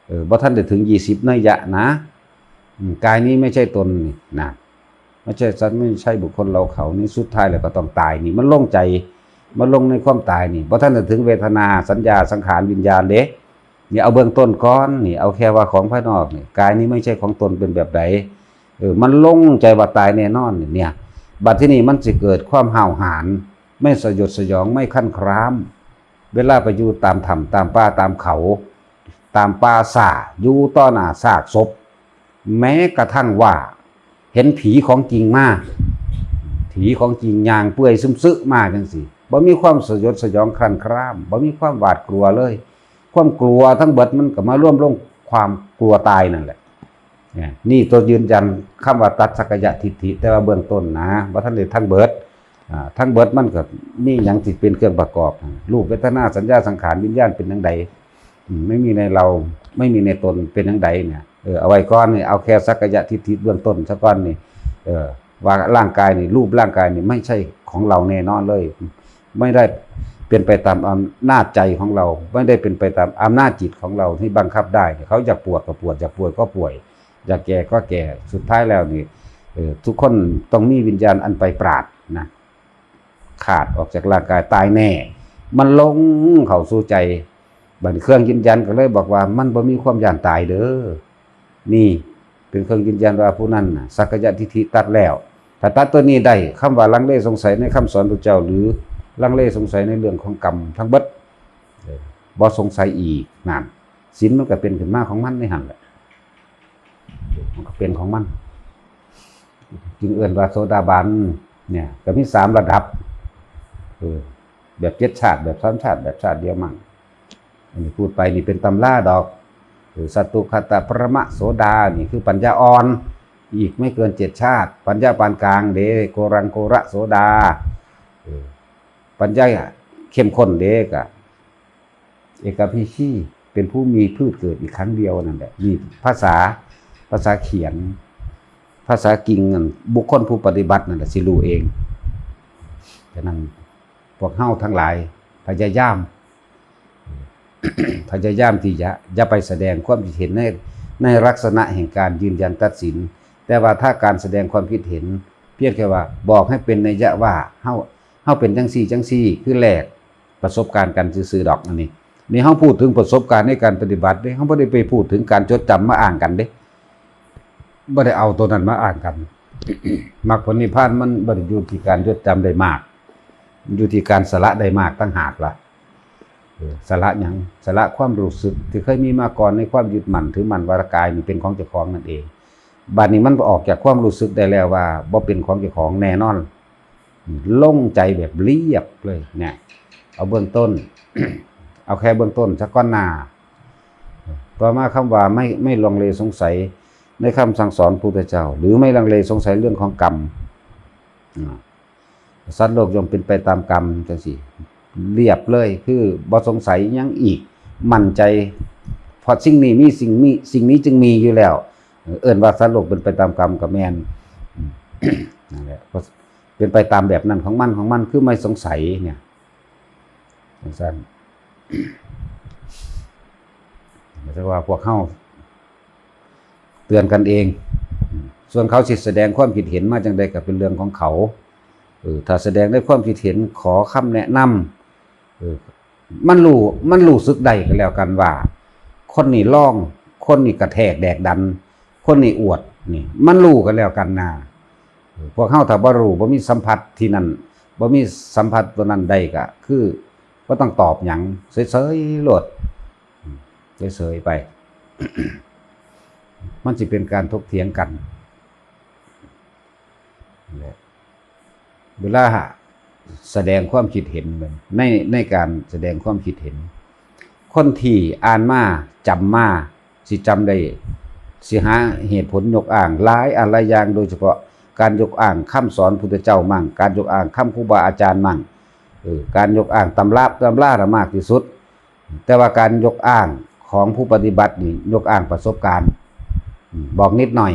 ເອີ ບໍ່ທັນໄດ້ເຖິງ ຊາວ ນັຍຍະນະ. ອືມ ກາຍນີ້ໄມ່ໃຊ່ຕົນນີ້ນະ ໄມ່ໃຊ່ສັດ ໄມ່ໃຊ່ບຸກຄົນເຫຼົ່າເຂົານີ້ ສຸດທ້າຍແລ້ວກໍຕ້ອງຕາຍນີ້ ມັນລົງໃຈ ມັນລົງໃນຄວາມຕາຍນີ້ ບໍ່ທັນໄດ້ເຖິງເວທະນາ ສັນຍາ ສັງຂານ ວິນຍານເດ້. ນີ້ເອົາເບື້ອງຕົ້ນກ່ອນ ນີ້ເອົາແຄ່ວ່າຂອງພາຍນອກນີ້ ກາຍນີ້ໄມ່ໃຊ່ຂອງຕົນ ເປັນແບບໃດ? ເອີ ມັນລົງໃຈວ່າຕາຍແນ່ນອນນີ້ ເນຍ ບັດທີນີ້ມັນຊິເກີດຄວາມຫ້າວຫານ ໄມ່ສະຫຍົດສະຫຍອງ ໄມ່ຄັນຄາມ ເວລາໄປຢູ່ຕາມຖ້ຳ ຕາມປ່າ ຕາມເຂົາ ຕາມປ່າຊ້າ ຢູ່ຕໍ່ໜ້າຊາກສົບ ແມ້ກະທັ່ງວ່າເຫັນຜີຂອງຈິງມາ ຜີຂອງຈິງຍ່າງເປື່ອຍຊຶມຊຶມາຈັ່ງຊີ້ ບໍ່ມີຄວາມສະຫຍົດສະຫຍອງຄານຄາມ ບໍ່ມີຄວາມຫວາດກົວເລີຍ. ຄວາມກົວທັງເບິດມັນກໍມາລວມລົງຄວາມກົວຕາຍນັ້ນແຫຼະ. ນີ້ຕົວຢືນຢັນຄຳວ່າຕັດສັກກາຍະທິດຖິ ແຕ່ວ່າເບື້ອງຕົ້ນນະ ບໍ່ທັນໄດ້ທັງເບິດ. ອາ ທັງເບິດມັນກໍມີຫຍັງທີ່ເປັນເຄື່ອງປະກອບ? ຮູບ ເວທະນາ ສັນຍາ ສັງຂານ ວິນຍານ ເປັນຈັ່ງໃດ? ອືມ ໄມ່ມີໃນເຮົາ ໄມ່ມີໃນຕົນ ເປັນຈັ່ງໃດເນຍ? ເອີ ເອົາໄວ້ກ່ອນນີ້ ເອົາແຄ່ສັກກາຍະທິດຖິເບື້ອງຕົ້ນຊະກ່ອນນີ້ ເອີ ວ່າຮ່າງກາຍນີ້ ຮູບຮ່າງກາຍນີ້ ໄມ່ໃຊ່ຂອງເຮົາແນ່ນອນເລີຍ ໄມ່ໄດ້ເປັນໄປຕາມອຳນາດໃຈຂອງເຮົາ ໄມ່ໄດ້ເປັນໄປຕາມອຳນາດຈິດຂອງເຮົາທີ່ບັງຄັບໄດ້. ເຂົາຢາກປວດກໍປວດ ຢາກປ່ວຍກໍປ່ວຍ ຢາກແກ່ກໍແກ່. ສຸດທ້າຍແລ້ວນີ້ ເອີ ທຸກຄົນຕ້ອງມີວິນຍານອັນໄປປາດນະ ຂາດອອກຈາກຮ່າງກາຍ ຕາຍແນ່ ມັນລົງເຂົ້າສູ່ໃຈ. ບັດນີ້ເຄື່ອງຢືນຢັນກໍເລີຍບອກວ່າ ມັນບໍ່ມີຄວາມຢ້ານຕາຍເດີ້. ນີ້ເປັນເຄື່ອງຢືນຢັນວ່າຜູ້ນັ້ນນະ ສັກກາຍະທິດຖິຕັດແລ້ວ. ຖ້າຕັດຕົວນີ້ໄດ້ ຄຳວ່າລັງເລສົງໄສໃນຄຳສອນພະເຈົ້າ ຫຼື ລັງເລສົງໄສໃນເລື່ອງຂອງກຳທັງເບິດ ເອີ ບໍ່ສົງໄສອີກນັ້ນ ສິນມັນກໍເປັນຂຶ້ນມາຂອງມັນໃນຫັ້ນແຫຼະ ມັນກໍເປັນຂອງມັນ. ຈຶ່ງເອີ້ນວ່າໂສດາບັນເນຍ ກໍມີສາມລະດັບ ເອີ ແບບເຈັດຊາດ ແບບສາມຊາດ ແບບຊາດດຽວມັ້ງ. ອັນນີ້ພູດໄປນີ້ເປັນຕຳລາດອກ ເອີ ສັດຕຸຄະຕະປະມະໂສດາ ນີ້ຄືປັນຍາອ່ອນ ອີກໄມ່ເກີນເຈັດຊາດ. ປັນຍາປານກາງເດ ໂກລັງໂກລະໂສດາ ເອີ ປັນຍາເຂັ້ມຂຸ້ນເດ ກະ ເອກະພີຊີ ເປັນຜູ້ມີພືດເກີດອີກຄັ້ງດຽວນັ້ນແຫຼະ. ນີ້ພາສາ ພາສາຂຽນ ພາສາຈິງນັ້ນ ບຸກຄົນຜູ້ປະຕິບັດນັ້ນແຫຼະຊິຮູ້ເອງ. ສະນັ້ນ ພວກເຮົາທັງຫຼາຍພະຍາຍາມ ພະຍາຍາມທີ່ຈະ ຢ່າໄປສະແດງຄວາມຄິດເຫັນໃນ ໃນລັກສະນະແຫ່ງການຢືນຢັນຕັດສິນ, ແຕ່ວ່າຖ້າການສະແດງຄວາມຄິດເຫັນ ພຽງແຕ່ວ່າບອກໃຫ້ເປັນໄນຍະວ່າ ເຮົາ ເຮົາເປັນຈັ່ງຊີ້ ຈັ່ງຊີ້ ຄືແລກ ປະສົບການກັນຊື່ໆດອກ. ອັນນີ້ ນີ້ເຮົາພູດເຖິງປະສົບການໃນການປະຕິບັດເດ້, ເຮົາບໍ່ໄດ້ໄປພູດເຖິງການຈົດຈຳມາອ້າງກັນເດ້, ບໍ່ໄດ້ເອົາໂຕນັ້ນມາອ້າງກັນ. ມັກຜົນນິບພານມັນບໍ່ໄດ້ຢູ່ທີ່ການຈົດຈຳໄດ້ມາກ, ຢູ່ທີ່ການສະຫຼະໄດ້ມາກຕ່າງຫາກລະ. ເອີ ສະຫຼະຫຍັງ? ສະຫຼະຄວາມຮູ້ສຶກທີ່ເຄີຍມີມາກ່ອນໃນຄວາມຍຶດໝັ້ນຖືໝັ້ນວ່າກາຍນີ້ເປັນຂອງເຈົ້າຂອງນັ້ນເອງ. ບາດນີ້ມັນອອກຈາກຄວາມຮູ້ສຶກໄດ້ແລ້ວວ່າບໍ່ເປັນຂອງເຈົ້າຂອງແນ່ນອນ. ລົງໃຈແບບລຽບເລີຍນະ ເອົາເບື້ອງຕົ້ນ ເອົາແຄ່ເບື້ອງຕົ້ນຊະກ່ອນໜ້າ. ຕໍ່ມາຄຳວ່າໄມ່ ໄມ່ລັງເລສົງໄສໃນຄຳສັ່ງສອນພະພຸດທະເຈົ້າ ຫຼື ໄມ່ລັງເລສົງໄສເລື່ອງຂອງກຳ. ອາ ສັດໂລກຍ່ອມເປັນໄປຕາມກຳ ຈັ່ງຊີ້ ລຽບເລີຍ ຄືບໍ່ສົງໄສຫຍັງອີກ ໝັ້ນໃຈ ເພາະສິ່ງນີ້ມີ ສິ່ງນີ້ ສິ່ງນີ້ຈຶ່ງມີຢູ່ແລ້ວ. ເອີ້ນວ່າສັດໂລກເປັນໄປຕາມກຳກໍແມ່ນ ອືມ ນັ້ນແຫຼະ ເປັນໄປຕາມແບບນັ້ນຂອງມັນ ຂອງມັນ ຄືໄມ່ສົງໄສເນຍ ຈັ່ງຊັ້ນ. ແຕ່ວ່າພວກເຮົາເຕືອນກັນເອງ, ສ່ວນເຂົາຊິສະແດງຄວາມຄິດເຫັນມາຈັ່ງໃດກໍເປັນເລື່ອງຂອງເຂົາ. ເອີ ຖ້າສະແດງໃນຄວາມຄິດເຫັນ ຂໍຄຳແນະນຳ ເອີ ມັນຮູ້ ມັນຮູ້ສຶກໄດ້ກໍແລ້ວກັນວ່າ ຄົນນີ້ລອງ ຄົນນີ້ກະແທກແດກດັນ ຄົນນີ້ອວດ ນີ້ ມັນຮູ້ກັນແລ້ວກັນນາ. ເອີ ພວກເຮົາຖ້າບໍ່ຮູ້ ບໍ່ມີສຳຜັດທີ່ນັ້ນ ບໍ່ມີສຳຜັດຕົວນັ້ນໄດ້ ກະຄືບໍ່ຕ້ອງຕອບຫຍັງ ເສີຍໆໂລດ ເສີຍໆໄປ ມັນຊິເປັນການຖົກຖຽງກັນ. ເວລາ ສະແດງຄວາມຄິດເຫັນ ໃນ ໃນການສະແດງຄວາມຄິດເຫັນ ຄົນທີ່ອ່ານມາ ຈຳມາ ຊິຈຳໄດ້ ຊິຫາເຫດຜົນຍົກອ້າງຫຼາຍອັນຫຼາຍຢ່າງ, ໂດຍສະເພາະການຍົກອ້າງຄຳສອນພຸດທະເຈົ້າມັ້ງ, ການຍົກອ້າງຄຳຄູບາອາຈານມັ້ງ, ເອີ ການຍົກອ້າງຕຳລາ ຕຳລານະມາກທີ່ສຸດ, ແຕ່ວ່າການຍົກອ້າງຂອງຜູ້ປະຕິບັດນີ້ ຍົກອ້າງປະສົບການ, ອືມ ບອກນິດໜ້ອຍ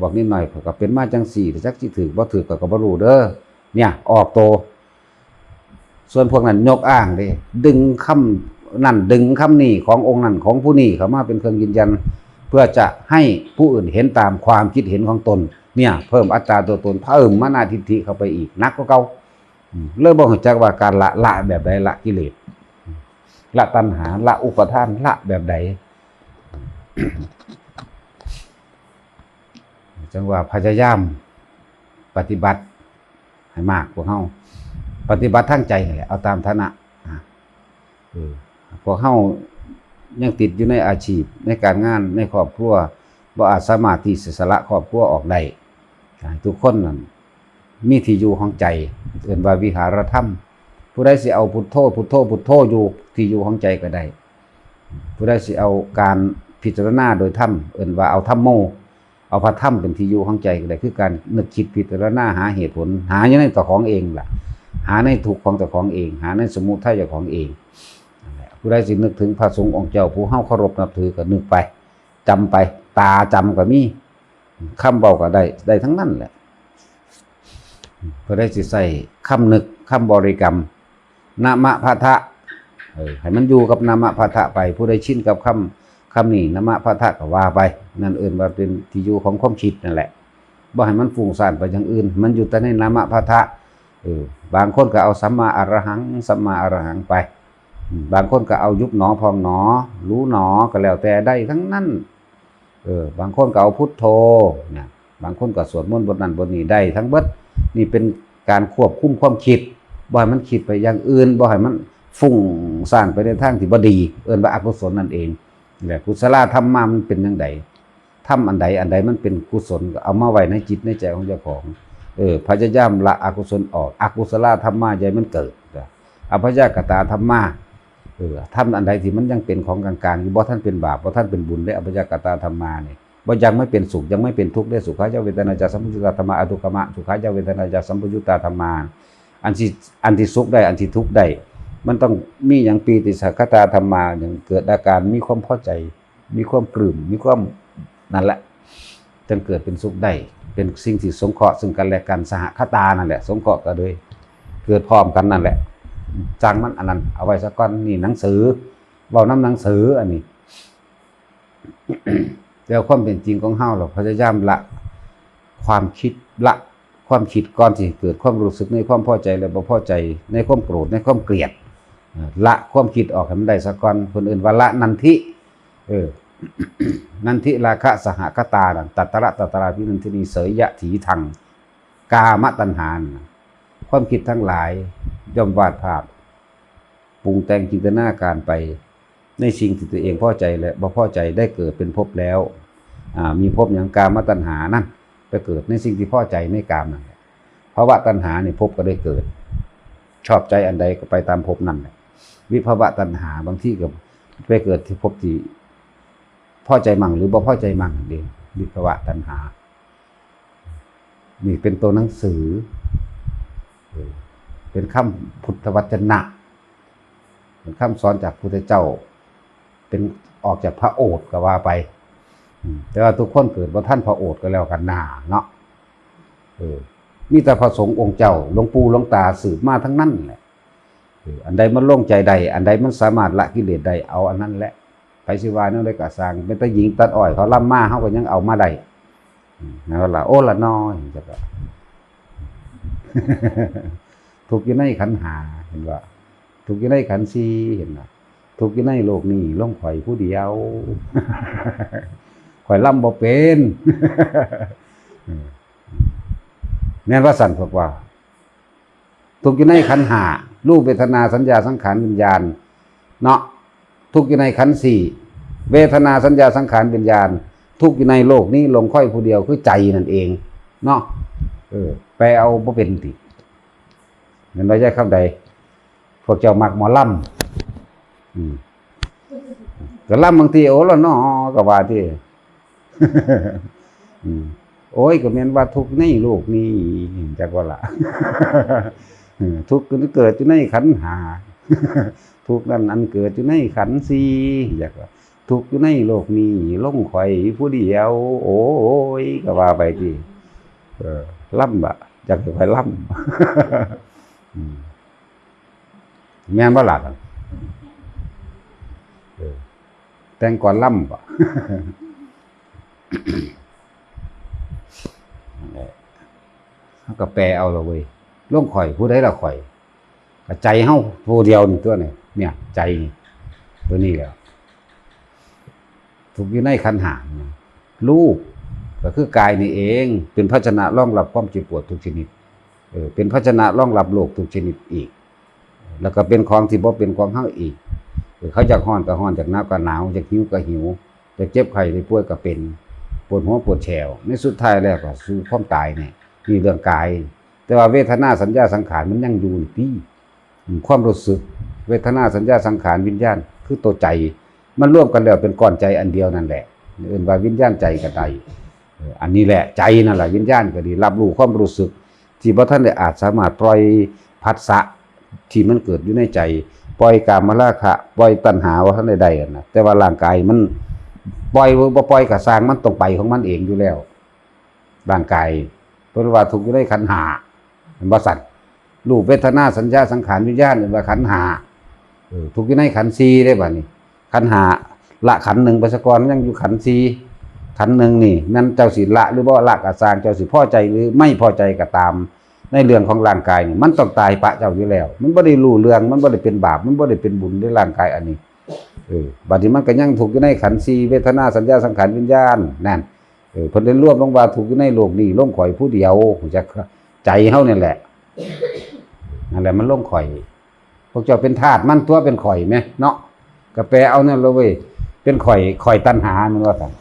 ບອກນິດໜ້ອຍ ຂ້ອຍກໍເປັນມາຈັ່ງຊີ້ ແຕ່ຈັກຊິຖືກບໍ່ຖືກ ຂ້ອຍກໍບໍ່ຮູ້ເດີ. ເນຍ ອອກໂຕ. ສ່ວນພວກນັ້ນຍົກອ້າງເດ້ ດຶງຄຳນັ້ນດຶງຄຳນີ້ ຂອງອົງນັ້ນຂອງຜູ້ນີ້ເຂົ້າມາເປັນເຄື່ອງຢືນຢັນ ເພື່ອຈະໃຫ້ຜູ້ອື່ນເຫັນຕາມຄວາມຄິດເຫັນຂອງຕົນ. ເນຍ ເພີ່ມອັດຕາຕົວຕົນ ເພີ່ມມານະທິດຖິເຂົ້າໄປອີກ ໜັກກວ່າເກົ່າ. ອືມ ເລີຍບໍ່ຮູ້ຈັກວ່າການລະ ລະແບບໃດ? ລະກິເລດ ລະຕັນຫາ ລະອຸປາທານ ລະແບບໃດ? ຈັ່ງວ່າພະຍາຍາມປະຕິບັດໃຫ້ມາກ ພວກເຮົາປະຕິບັດທາງໃຈນີ້ແຫຼະ ເອົາຕາມຖານະ. ອາ ເອີ ພວກເຮົາຍັງຕິດຢູ່ໃນອາຊີບ ໃນການງານ ໃນຄອບຄົວ ບໍ່ອາດສາມາດທີ່ຊິສະຫຼະຄອບຄົວອອກໄດ້. ໃຫ້ທຸກຄົນນັ້ນ ມີທີ່ຢູ່ຂອງໃຈ ເອີ້ນວ່າວິຫາລະທຳ. ຜູ້ໃດຊິເອົາພຸດໂທ ພຸດໂທ ພຸດໂທຢູ່ທີ່ຢູ່ຂອງໃຈກໍໄດ້. ຜູ້ໃດຊິເອົາການພິຈາລະນາໂດຍທຳ ເອີ້ນວ່າເອົາທຳໂມ ເອົາພະທຳເປັນທີ່ຢູ່ຂອງໃຈກໍໄດ້ ຄືການນຶກຄິດພິຈາລະນາຫາເຫດຜົນ ຫາຢູ່ໃນເຈົ້າຂອງເອງລະ ຫາໃນທຸກຂອງເຈົ້າຂອງເອງ ຫາໃນສະມຸໄທເຈົ້າຂອງເອງ. ນັ້ນແຫຼະ ຜູ້ໃດຊິນຶກເຖິງພະສົງອົງເຈົ້າຜູ້ເຮົາເຄົາລົບນັບຖືກໍນຶກໄປ ຈຳໄປ ຕາຈຳກໍມີ ຄຳເວົ້າກໍໄດ້ ໄດ້ທັງນັ້ນແຫຼະ. ຜູ້ໃດຊິໃຊ້ຄຳນຶກ ຄຳບໍລິກຳ ນະມະພະທະ ເອີ ໃຫ້ມັນຢູ່ກັບນະມະພະທະໄປ. ຜູ້ໃດຊິນກັບຄຳ ຄຳນີ້ ນະມະພະທະກໍວ່າໄປ ນັ້ນເອີ້ນວ່າເປັນທີ່ຢູ່ຂອງຄວາມຄິດນັ້ນແຫຼະ. ບໍ່ໃຫ້ມັນຟຸ້ງສ້ານໄປຢ່າງອື່ນ ໃຫ້ມັນຢູ່ແຕ່ໃນນະມະພະທະ. ເອີ ບາງຄົນກໍເອົາສຳມາອະລະຫັງ ສຳມາອະລະຫັງໄປ ອືມ ບາງຄົນກໍເອົາຍຸບໜໍ ພອງໜໍ ຫຼູໜໍ ກໍແລ້ວແຕ່ ໄດ້ທັງນັ້ນ. ເອີ ບາງຄົນກໍເອົາພຸດໂທນະ ບາງຄົນກໍສວດມົນບົດນັ້ນບົດນີ້ ໄດ້ທັງເບິດ. ນີ້ເປັນການຄວບຄຸມຄວາມຄິດ ບໍ່ໃຫ້ມັນຄິດໄປຢ່າງອື່ນ ບໍ່ໃຫ້ມັນຟຸ້ງສ້ານໄປໃນທາງທີ່ບໍ່ດີ ເອີ້ນວ່າອະກຸສົນນັ້ນເອງ. ແລະ ກຸສະລາທຳມາມັນເປັນຈັ່ງໃດ? ທຳອັນໃດອັນໃດມັນເປັນກຸສົນ ກໍເອົາມາໄວ້ໃນຈິດໃນໃຈຂອງເຈົ້າຂອງ. ເອີ ພະຍາຍາມລະອະກຸສົນອອກ ອະກຸສະລາທຳມາຢ່າໃຫ້ມັນເກີດ. ອະພະຍາກະຕາທຳມາ ເອີ ທຳອັນໃດທີ່ມັນຍັງເປັນຂອງກາງໆຢູ່ ບໍ່ທັນເປັນບາບ ບໍ່ທັນເປັນບຸນເດ້ ອະພະຍາກະຕາທຳມານີ້ ບໍ່ຍັງໄມ່ເປັນສຸກ ຍັງໄມ່ເປັນທຸກເດ້. ສຸຂາຍະເວທະນາຈະ ສຳປະຍຸດຕາທຳມາ ອະທຸກຂະມະ ທຸກຂາຍະເວທະນາຈະ ສຳປະຍຸດຕາທຳມາ. ອັນທີ່ ອັນທີ່ສຸກໄດ້ ອັນທີ່ທຸກໄດ້ ມັນຕ້ອງມີຫຍັງ? ປີຕິສະຫະຄະຕາທຳມາ ຫຍັງເກີດອາການມີຄວາມພໍໃຈ ມີຄວາມປຶ້ມ ມີຄວາມ ນັ້ນແຫຼະ ຈັ່ງເກີດເປັນສຸກໄດ້ ເປັນສິ່ງທີ່ສົງເຄາະຊຶ່ງກັນແລະກັນ. ສະຫະຄະຕານັ້ນແຫຼະ ສົງເຄາະກັນໂດຍເກີດພ້ອມກັນນັ້ນແຫຼະ. ຊ່າງມັນ ອັນນັ້ນເອົາໄວ້ສາກ່ອນ ນີ້ໜັງສື ເວົ້ານຳໜັງສືອັນນີ້. ແຕ່ຄວາມເປັນຈິງຂອງເຮົາ ເຮົາພະຍາຍາມລະຄວາມຄິດ ລະຄວາມຄິດກ່ອນທີ່ເກີດຄວາມຮູ້ສຶກໃນຄວາມພໍໃຈ ແລະ ບໍ່ພໍໃຈ ໃນຄວາມໂກດ ໃນຄວາມກຽດ. ເອີ ລະຄວາມຄິດອອກໃຫ້ມັນໄດ້ສາກ່ອນ ເພິ່ນເອີ້ນວ່າລະນັນທິ. ເອີ ນັນທິລາຄະສະຫະຄະຕານັ້ນ ຕັດຕະລະ ຕັດຕະລາພິນັນທິນີ ເສຍຍະຖີທັງ ກາມະຕັນຫານັ້ນນະ. ຄວາມຄິດທັງຫຼາຍຍ່ອມວາດພາບ ປຸງແຕ່ງຈິນຕະນາການໄປໃນສິ່ງທີ່ຕົວເອງພໍໃຈ ແລະ ບໍ່ພໍໃຈ ໄດ້ເກີດເປັນພົບແລ້ວ. ອາ ມີພົບຫຍັງ? ກາມະຕັນຫານັ້ນ ໄປເກີດໃນສິ່ງທີ່ພໍໃຈໃນກາມນັ້ນແຫຼະ. ພະວະຕັນຫານີ້ ພົບກໍໄດ້ເກີດ ຊອບໃຈອັນໃດກໍໄປຕາມພົບນັ້ນແຫຼະ. ວິພະວະຕັນຫາ ບາງທີກໍໄປເກີດທີ່ພົບທີ່ພໍໃຈມັ້ງ ຫຼື ບໍ່ພໍໃຈມັ້ງເດ້ ວິພະວະຕັນຫາ. ນີ້ເປັນຕົວໜັງສື ເອີ ເປັນຄຳພຸດທະວັດຈະນະ ເປັນຄຳສອນຈາກພຸດທະເຈົ້າ ເປັນອອກຈາກພະໂອດກໍວ່າໄປ. ອືມ ແຕ່ວ່າທຸກຄົນເກີດບໍ່ທັນພະໂອດກໍແລ້ວກັນນາເນາະ. ເອີ ມີແຕ່ພະສົງອົງເຈົ້າ ຫຼວງປູ່ຫຼວງຕາສືບມາທັງນັ້ນແຫຼະ. ເອີ ອັນໃດມັນລົງໃຈໄດ້ ອັນໃດມັນສາມາດລະກິເລດໄດ້ ເອົາອັນນັ້ນແຫຼະ. ໃຜຊິວ່າແນວໃດກໍຊ່າງ ແມ່ນແຕ່ຍິງຕັດອ້ອຍເຂົາລຳມາ ເຮົາກໍຍັງເອົາມາໄດ້. ອືມ ນັ້ນລະ ໂອລະນໍ ທຸກຢູ່ໃນຂັນຫ້າ ເຫັນບໍ່? ທຸກຢູ່ໃນຂັນສີ່ ເຫັນບໍ່? ທຸກຢູ່ໃນໂລກນີ້ ລົງຂ້ອຍຜູ້ດຽວ ຂ້ອຍລຳບໍ່ເປັນ. ເອີ ແມ່ນວ່າຊັ້ນພວກວ່າ ທຸກຢູ່ໃນຂັນຫ້າ ຮູບ ເວທະນາ ສັນຍາ ສັງຂານ ວິນຍານ ເນາະ ທຸກຢູ່ໃນຂັນສີ່ ເວທະນາ ສັນຍາ ສັງຂານ ວິນຍານ ທຸກຢູ່ໃນໂລກນີ້ ລົງຂ້ອຍຜູ້ດຽວ ຄືໃຈນັ້ນເອງເນາະ. ເອີ ແປເອົາບໍ່ເປັນຕິ? ແມ່ນບໍ່ ຍາຍຄຳໃດ? ພວກເຈົ້າມັກໝໍລຳ ອືມ ກໍລຳບາງທີ ໂອ້ລະນໍ ກໍວ່າຕິ ອືມ ໂອ້ຍ ກໍແມ່ນວ່າທຸກໃນໂລກນີ້ ຈັກວ່າລະ ເອີ ທຸກເກີດຢູ່ໃນຂັນຫ້າ ທຸກນັ້ນອັນເກີດຢູ່ໃນຂັນສີ່ ຈັກວ່າ ທຸກຢູ່ໃນໂລກນີ້ ລົງຂ້ອຍຜູ້ດຽວ ໂອ້ຍ ກໍວ່າໄປຕິ ເອີ ລຳບະ ຢາກໃຫ້ຂ້ອຍລຳ ອືມ ແມ່ນບໍ່ລະ? ເອີ ແຕ່ງກ່ອນລຳບໍ? ເຮົາກໍແປເອົາລະເວີຍ ລົງຂ້ອຍ ຜູ້ໃດລະຂ້ອຍ? ກໍໃຈເຮົາຜູ້ດຽວນີ້ຕົວະນີ້ ເນຍ ໃຈນີ້ ຕົວນີ້ແຫຼະ ທຸກຢູ່ໃນຂັນຫ້າ ຮູບກໍຄືກາຍນີ້ເອງ ເປັນພາຊະນະຮອງຮັບຄວາມເຈັບປວດທຸກຊະນິດ ເອີ ເປັນພາຊະນະຮອງຮັບໂລກທຸກຊະນິດອີກ ແລ້ວກໍເປັນຂອງທີ່ບໍ່ເປັນຂອງເຮົາອີກ ເອີ ເຂົາຢາກຮ້ອນກໍຮ້ອນ ຢາກໜາວກໍໜາວ ຢາກຫິວກໍຫິວ ຢາກເຈັບໄຂ້ໄດ້ປ່ວຍກໍເປັນ ປວດຫົວປວດແຂ້ວ ໃນສຸດທ້າຍແລ້ວກໍສູ່ຄວາມຕາຍນີ້ ນີ້ເລື່ອງກາຍ ແຕ່ວ່າເວທະນາ ສັນຍາ ສັງຂານ ມັນຍັງຢູ່ນີ້ຕິ ອືມ ຄວາມຮູ້ສຶກ ເວທະນາ ສັນຍາ ສັງຂານ ວິນຍານ ຄືໂຕໃຈ ມັນລວມກັນແລ້ວເປັນກ້ອນໃຈອັນດຽວນັ້ນແຫຼະ ເອີ້ນວ່າວິນຍານໃຈກໍໄດ້ ເອີ ອັນນີ້ແຫຼະ ໃຈນັ້ນລະ ວິນຍານກໍດີ ຮັບຮູ້ຄວາມຮູ້ສຶກ ທີ່ບໍ່ທັນໄດ້ອາດສາມາດປ່ອຍພັດສະທີ່ມັນເກີດຢູ່ໃນໃຈ ປ່ອຍກາມະລາຄະ ປ່ອຍຕັນຫາ ບໍ່ທັນໄດ້ໄດ້ຫັ້ນນະ ແຕ່ວ່າຮ່າງກາຍມັນປ່ອຍ ຫຼື ບໍ່ປ່ອຍກໍຊ່າງ ມັນຕ້ອງໄປຂອງມັນເອງຢູ່ແລ້ວ ຮ່າງກາຍ ເພິ່ນວ່າທຸກຢູ່ໃນຂັນຫ້າ ແມ່ນບໍ່ຊັ້ນ? ຮູບ ເວທະນາ ສັນຍາ ສັງຂານ ວິນຍານ ເອີ້ນວ່າຂັນຫ້າ ເອີ ທຸກຢູ່ໃນຂັນສີ່ເດ້ ບາດນີ້ ຂັນຫ້າ ລະຂັນໜຶ່ງໄປສາກ່ອນ ມັນຍັງຢູ່ຂັນສີ່ ຂັນໜຶ່ງນີ້ ແມ່ນເຈົ້າຊິລະ ຫຼື ບໍ່ລະກໍຊ່າງ ເຈົ້າຊິພໍໃຈ ຫຼື ໄມ່ພໍໃຈກໍຕາມ ໃນເລື່ອງຂອງຮ່າງກາຍນີ້ ມັນຕ້ອງຕາຍປະເຈົ້າຢູ່ແລ້ວ ມັນບໍ່ໄດ້ຮູ້ເລື່ອງ ມັນບໍ່ໄດ້ເປັນບາບ ມັນບໍ່ໄດ້ເປັນບຸນເດ້ ຮ່າງກາຍອັນນີ້ ເອີ ບາດນີ້ມັນກໍຍັງທຸກຢູ່ໃນຂັນສີ່ ເວທະນາ ສັນຍາ ສັງຂານ ວິນຍານ ນັ້ນ ເອີ ເພິ່ນໄດ້ລວມລົງວ່າທຸກຢູ່ໃນໂລກນີ້ ລົງຂ້ອຍຜູ້ດຽວ ຮູ້ຈັກ ໃຈເຮົານີ້ແຫຼະ ນັ້ນແຫຼະ ມັນລົງຂ້ອຍ ພວກເຈົ້າເປັນທາດມັນຕົວະ ເປັນຂ້ອຍແມະເນາະ ກໍແປເອົານັ້ນລະເວີຍ ເປັນຂ້ອຍ ຂ້ອຍຕັນຫາ ແມ່ນວ່າຊັ້ນ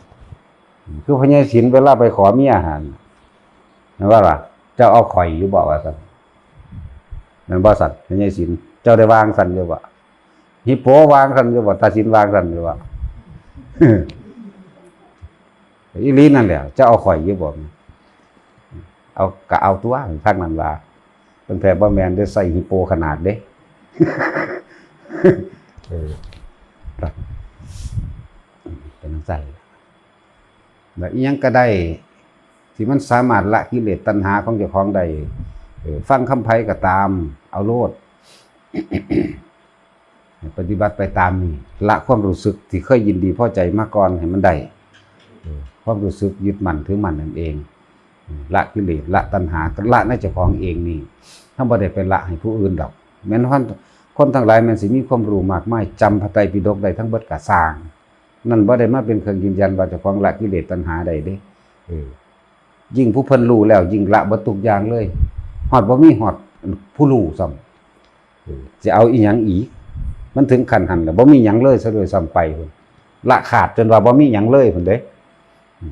ຄືພະຍາຍສິນເວລາໄປຂໍເມຍຫັ້ນ ແມ່ນວ່າລະ ເຈົ້າເອົາຂ້ອຍຢູ່ບໍ່ ວ່າຊັ້ນ ແມ່ນບໍ່ຊັ້ນ ພະຍາຍສິນ ເຈົ້າໄດ້ວ່າຈັ່ງຊັ້ນຢູ່ບໍ່? ຮິບໂປວ່າຈັ່ງຊັ້ນຢູ່ບໍ່? ຕາສິນວ່າຈັ່ງຊັ້ນຢູ່ບໍ່? ອີ່ຫຼີນັ້ນແຫຼະ ເຈົ້າເອົາຂ້ອຍຢູ່ບໍ່? ເອົາ ກະເອົາຕົວະ ທາງນັ້ນວ່າ ເພິ່ນແທ້ບໍ່ແມ່ນເດ້ ໃສ່ຮິບໂປຂະໜາດເດ້ ເອີ ເປັນຈັ່ງຊັ້ນ ແລ້ວອີ່ຫຍັງກໍໄດ້ ທີ່ມັນສາມາດລະກິເລດຕັນຫາຂອງເຈົ້າຂອງໄດ້ ເອີ ຟັງຄຳໃຜກໍຕາມ ເອົາໂລດ ໃຫ້ປະຕິບັດໄປຕາມນີ້ ລະຄວາມຮູ້ສຶກທີ່ເຄີຍຍິນດີພໍໃຈມາກ່ອນໃຫ້ມັນໄດ້ ເອີ ຄວາມຮູ້ສຶກຍຶດໝັ້ນຖືໝັ້ນນັ້ນເອງ ລະກິເລດ ລະຕັນຫາ ລະໃນເຈົ້າຂອງເອງນີ້ ເຮົາບໍ່ໄດ້ໄປລະໃຫ້ຜູ້ອື່ນດອກ ແມ່ນຄົນ ຄົນທັງຫຼາຍແມ່ນຊິມີຄວາມຮູ້ມາກມາຍ ຈຳພະໄຕປິດົກໄດ້ທັງເບິດກໍຊ່າງ ນັ້ນບໍ່ໄດ້ມາເປັນເຄື່ອງຢືນຢັນວ່າເຈົ້າຂອງລະກິເລດຕັນຫາໄດ້ເດ້ ເອີ ຍິ່ງຜູ້ເພິ່ນຮູ້ແລ້ວ ຍິ່ງລະເບິດທຸກຢ່າງເລີຍ ຮອດບໍ່ມີຮອດຜູ້ຮູ້ຊ້ຳ ເອີ ຊິເອົາອີ່ຫຍັງອີກ ມັນເຖິງຂັ້ນຫັ້ນແລ້ວ ບໍ່ມີຫຍັງເລີຍຊະດ້ວຍຊ້ຳໄປພຸ້ນ ລະຂາດຈົນວ່າບໍ່ມີຫຍັງເລີຍພຸ້ນເດ້ ອື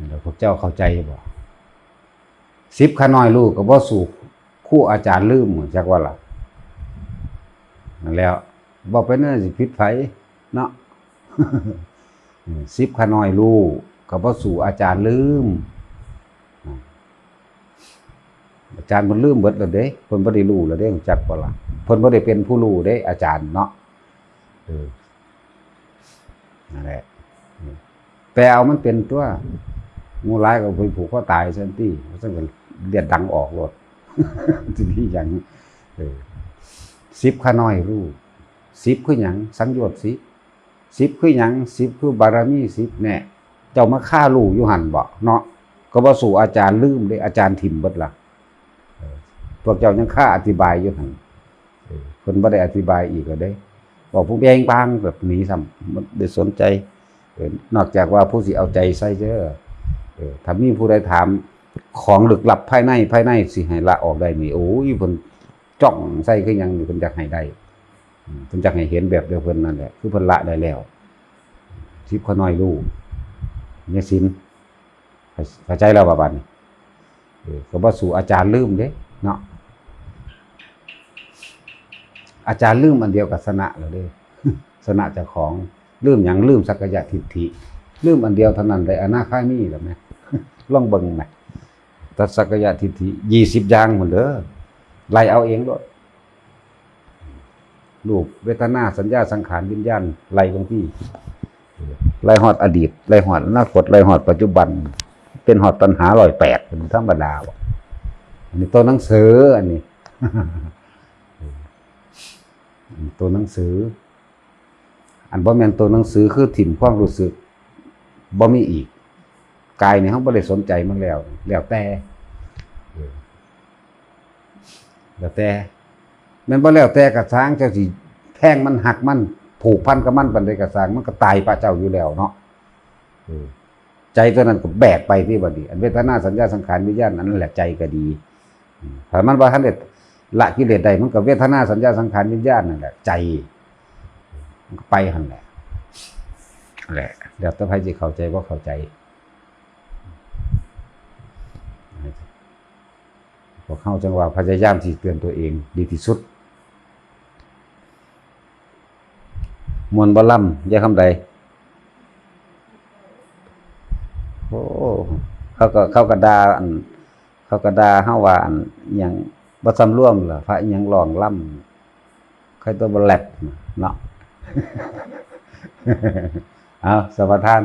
ມ ແລ້ວພວກເຈົ້າເຂົ້າໃຈບໍ່? ສິບຂ້ານ້ອຍຮູ້ກໍບໍ່ສູ້ຄູອາຈານລືມ ຈັກວ່າລະ ນັ້ນແຫຼະ ເວົ້າໄປນັ້ນຊິຜິດໃຜເນາະ ສິບຂ້ານ້ອຍຮູ້ກໍບໍ່ສູ້ອາຈານລືມ ອາຈານເພິ່ນລືມເບິດແລ້ວເດ້ ເພິ່ນບໍ່ໄດ້ຮູ້ແລ້ວເດ້ ຮູ້ຈັກບໍ່ລະ ເພິ່ນບໍ່ໄດ້ເປັນຜູ້ຮູ້ເດ້ ອາຈານເນາະ ເອີ ນັ້ນແຫຼະ ແປເອົາມັນເປັນຕົວະ ງູຫຼາຍກໍໄປຜູກຄໍຕາຍຊັ້ນຕິ ຊັ້ນກໍເລືອດດັງອອກໂລດ ຊິມີຫຍັງ ເອີ ສິບຂ້ານ້ອຍຮູ້ ສິບຄືຫຍັງ? ສັງໂຍດສິບ ສິບຄືຫຍັງ? ສິບຄືບາລະມີສິບ ແນ່ ເຈົ້າມາຄາຮູ້ຢູ່ຫັ້ນເບາະເນາະ ກໍບໍ່ສູ້ອາຈານລືມເດ້ ອາຈານຖິ້ມເບິດລະ ເອີ ພວກເຈົ້າຍັງຄາອະທິບາຍຢູ່ຫັ້ນ ເອີ ເພິ່ນບໍ່ໄດ້ອະທິບາຍອີກແລ້ວເດ້ ເວົ້າຜູ້ແບງບາງແບບນີ້ຊ້ຳ ບໍ່ໄດ້ສົນໃຈ ເອີ ນອກຈາກວ່າຜູ້ຊິເອົາໃຈໃສ່ເດີ ເອີ ຖ້າມີຜູ້ໃດຖາມຂອງລຶກລັບພາຍໃນ ພາຍໃນຊິໃຫ້ລະອອກໄດ້ນີ້ ໂອ້ຍ ເພິ່ນຈ້ອງໃສ່ຄືຫຍັງນີ້ ເພິ່ນຢາກໃຫ້ໄດ້ ເພິ່ນຢາກໃຫ້ເຫັນແບບດຽວເພິ່ນນັ້ນແຫຼະ ຄືເພິ່ນລະໄດ້ແລ້ວ ສິບຂ້ານ້ອຍຮູ້ ຍາສິນ ເຂົ້າໃຈແລ້ວບໍ່ບາດນີ້? ເອີ ກໍບໍ່ສູ້ອາຈານລືມເດ້ ເນາະ. ອາຈານລືມອັນດຽວກໍຊະນະແລ້ວເດ້ ຊະນະເຈົ້າຂອງ. ລືມຫຍັງ? ລືມສັກກາຍະທິດຖິ. ລືມອັນດຽວເທົ່ານັ້ນໄດ້ອະນາຄາມີແລ້ວແມ. ລອງເບິ່ງແມ. ຕັດສັກກາຍະທິດຖິ ຊາວສີ່ຢ່າງພຸ້ນເດີ. ໄລ່ເອົາເອງໂລດ. ຮູບ ເວທະນາ ສັນຍາ ສັງຂານ ວິນຍານ ໄລ່ເບິ່ງຕິ. ໄລ່ຮອດອະດີດ ໄລ່ຮອດອະນາຄົດ ໄລ່ຮອດປັດຈຸບັນ ເປັນຮອດຕັນຫາຮ້ອຍແປດ ເປັນທຳມະດາບໍ່? ອັນນີ້ໂຕໜັງສື ອັນນີ້ ໂຕໜັງສື. ອັນບໍ່ແມ່ນໂຕໜັງສື ຄືຖິ້ມຄວາມຮູ້ສຶກ ບໍ່ມີອີກ. ກາຍນີ້ເຮົາບໍ່ໄດ້ສົນໃຈມັນແລ້ວ ແລ້ວແຕ່ ເອີ ແລ້ວແຕ່ ແມ່ນບໍ່? ແລ້ວແຕ່ກໍຊ່າງ ເຈົ້າຊິແພງມັນ ຮັກມັນ ຜູກພັນກັບມັນປານໃດກໍຊ່າງ ມັນກໍຕາຍປະເຈົ້າຢູ່ແລ້ວເນາະ. ເອີ ໃຈຕົວນັ້ນກໍແບກໄປຕິບັດນີ້. ອັນເວທະນາ ສັນຍາ ສັງຂານ ວິນຍານ ອັນນັ້ນແຫຼະໃຈກໍດີ. ອືມ ຖ້າມັນບໍ່ທັນໄດ້ລະກິເລດໄດ້ ມັນກໍເວທະນາ ສັນຍາ ສັງຂານ ວິນຍານນັ້ນແຫຼະ ໃຈ ມັນກໍໄປຫັ້ນແຫຼະ. ແຫຼະ ແລ້ວແຕ່ໃຜຊິເຂົ້າໃຈບໍ່ເຂົ້າໃຈ. ພວກເຮົາຈັ່ງວ່າພະຍາຍາມທີ່ເຕືອນຕົວເອງດີທີ່ສຸດ. ມ່ວນບໍ່ລຳ ຍາຍຄຳໃດ? ໂອ້ ເຂົາກໍ ເຂົາກໍດ່າ ອັນ ເຂົາກໍດ່າເຮົາວ່າ ອັນ ອີ່ຫຍັງ ບໍ່ສຳລວມລະ ພະອີ່ຫຍັງຮ້ອງລຳ ໃຄຕົວບໍ່ແລັບເນາະ. ເອົາ ສະປະທານ.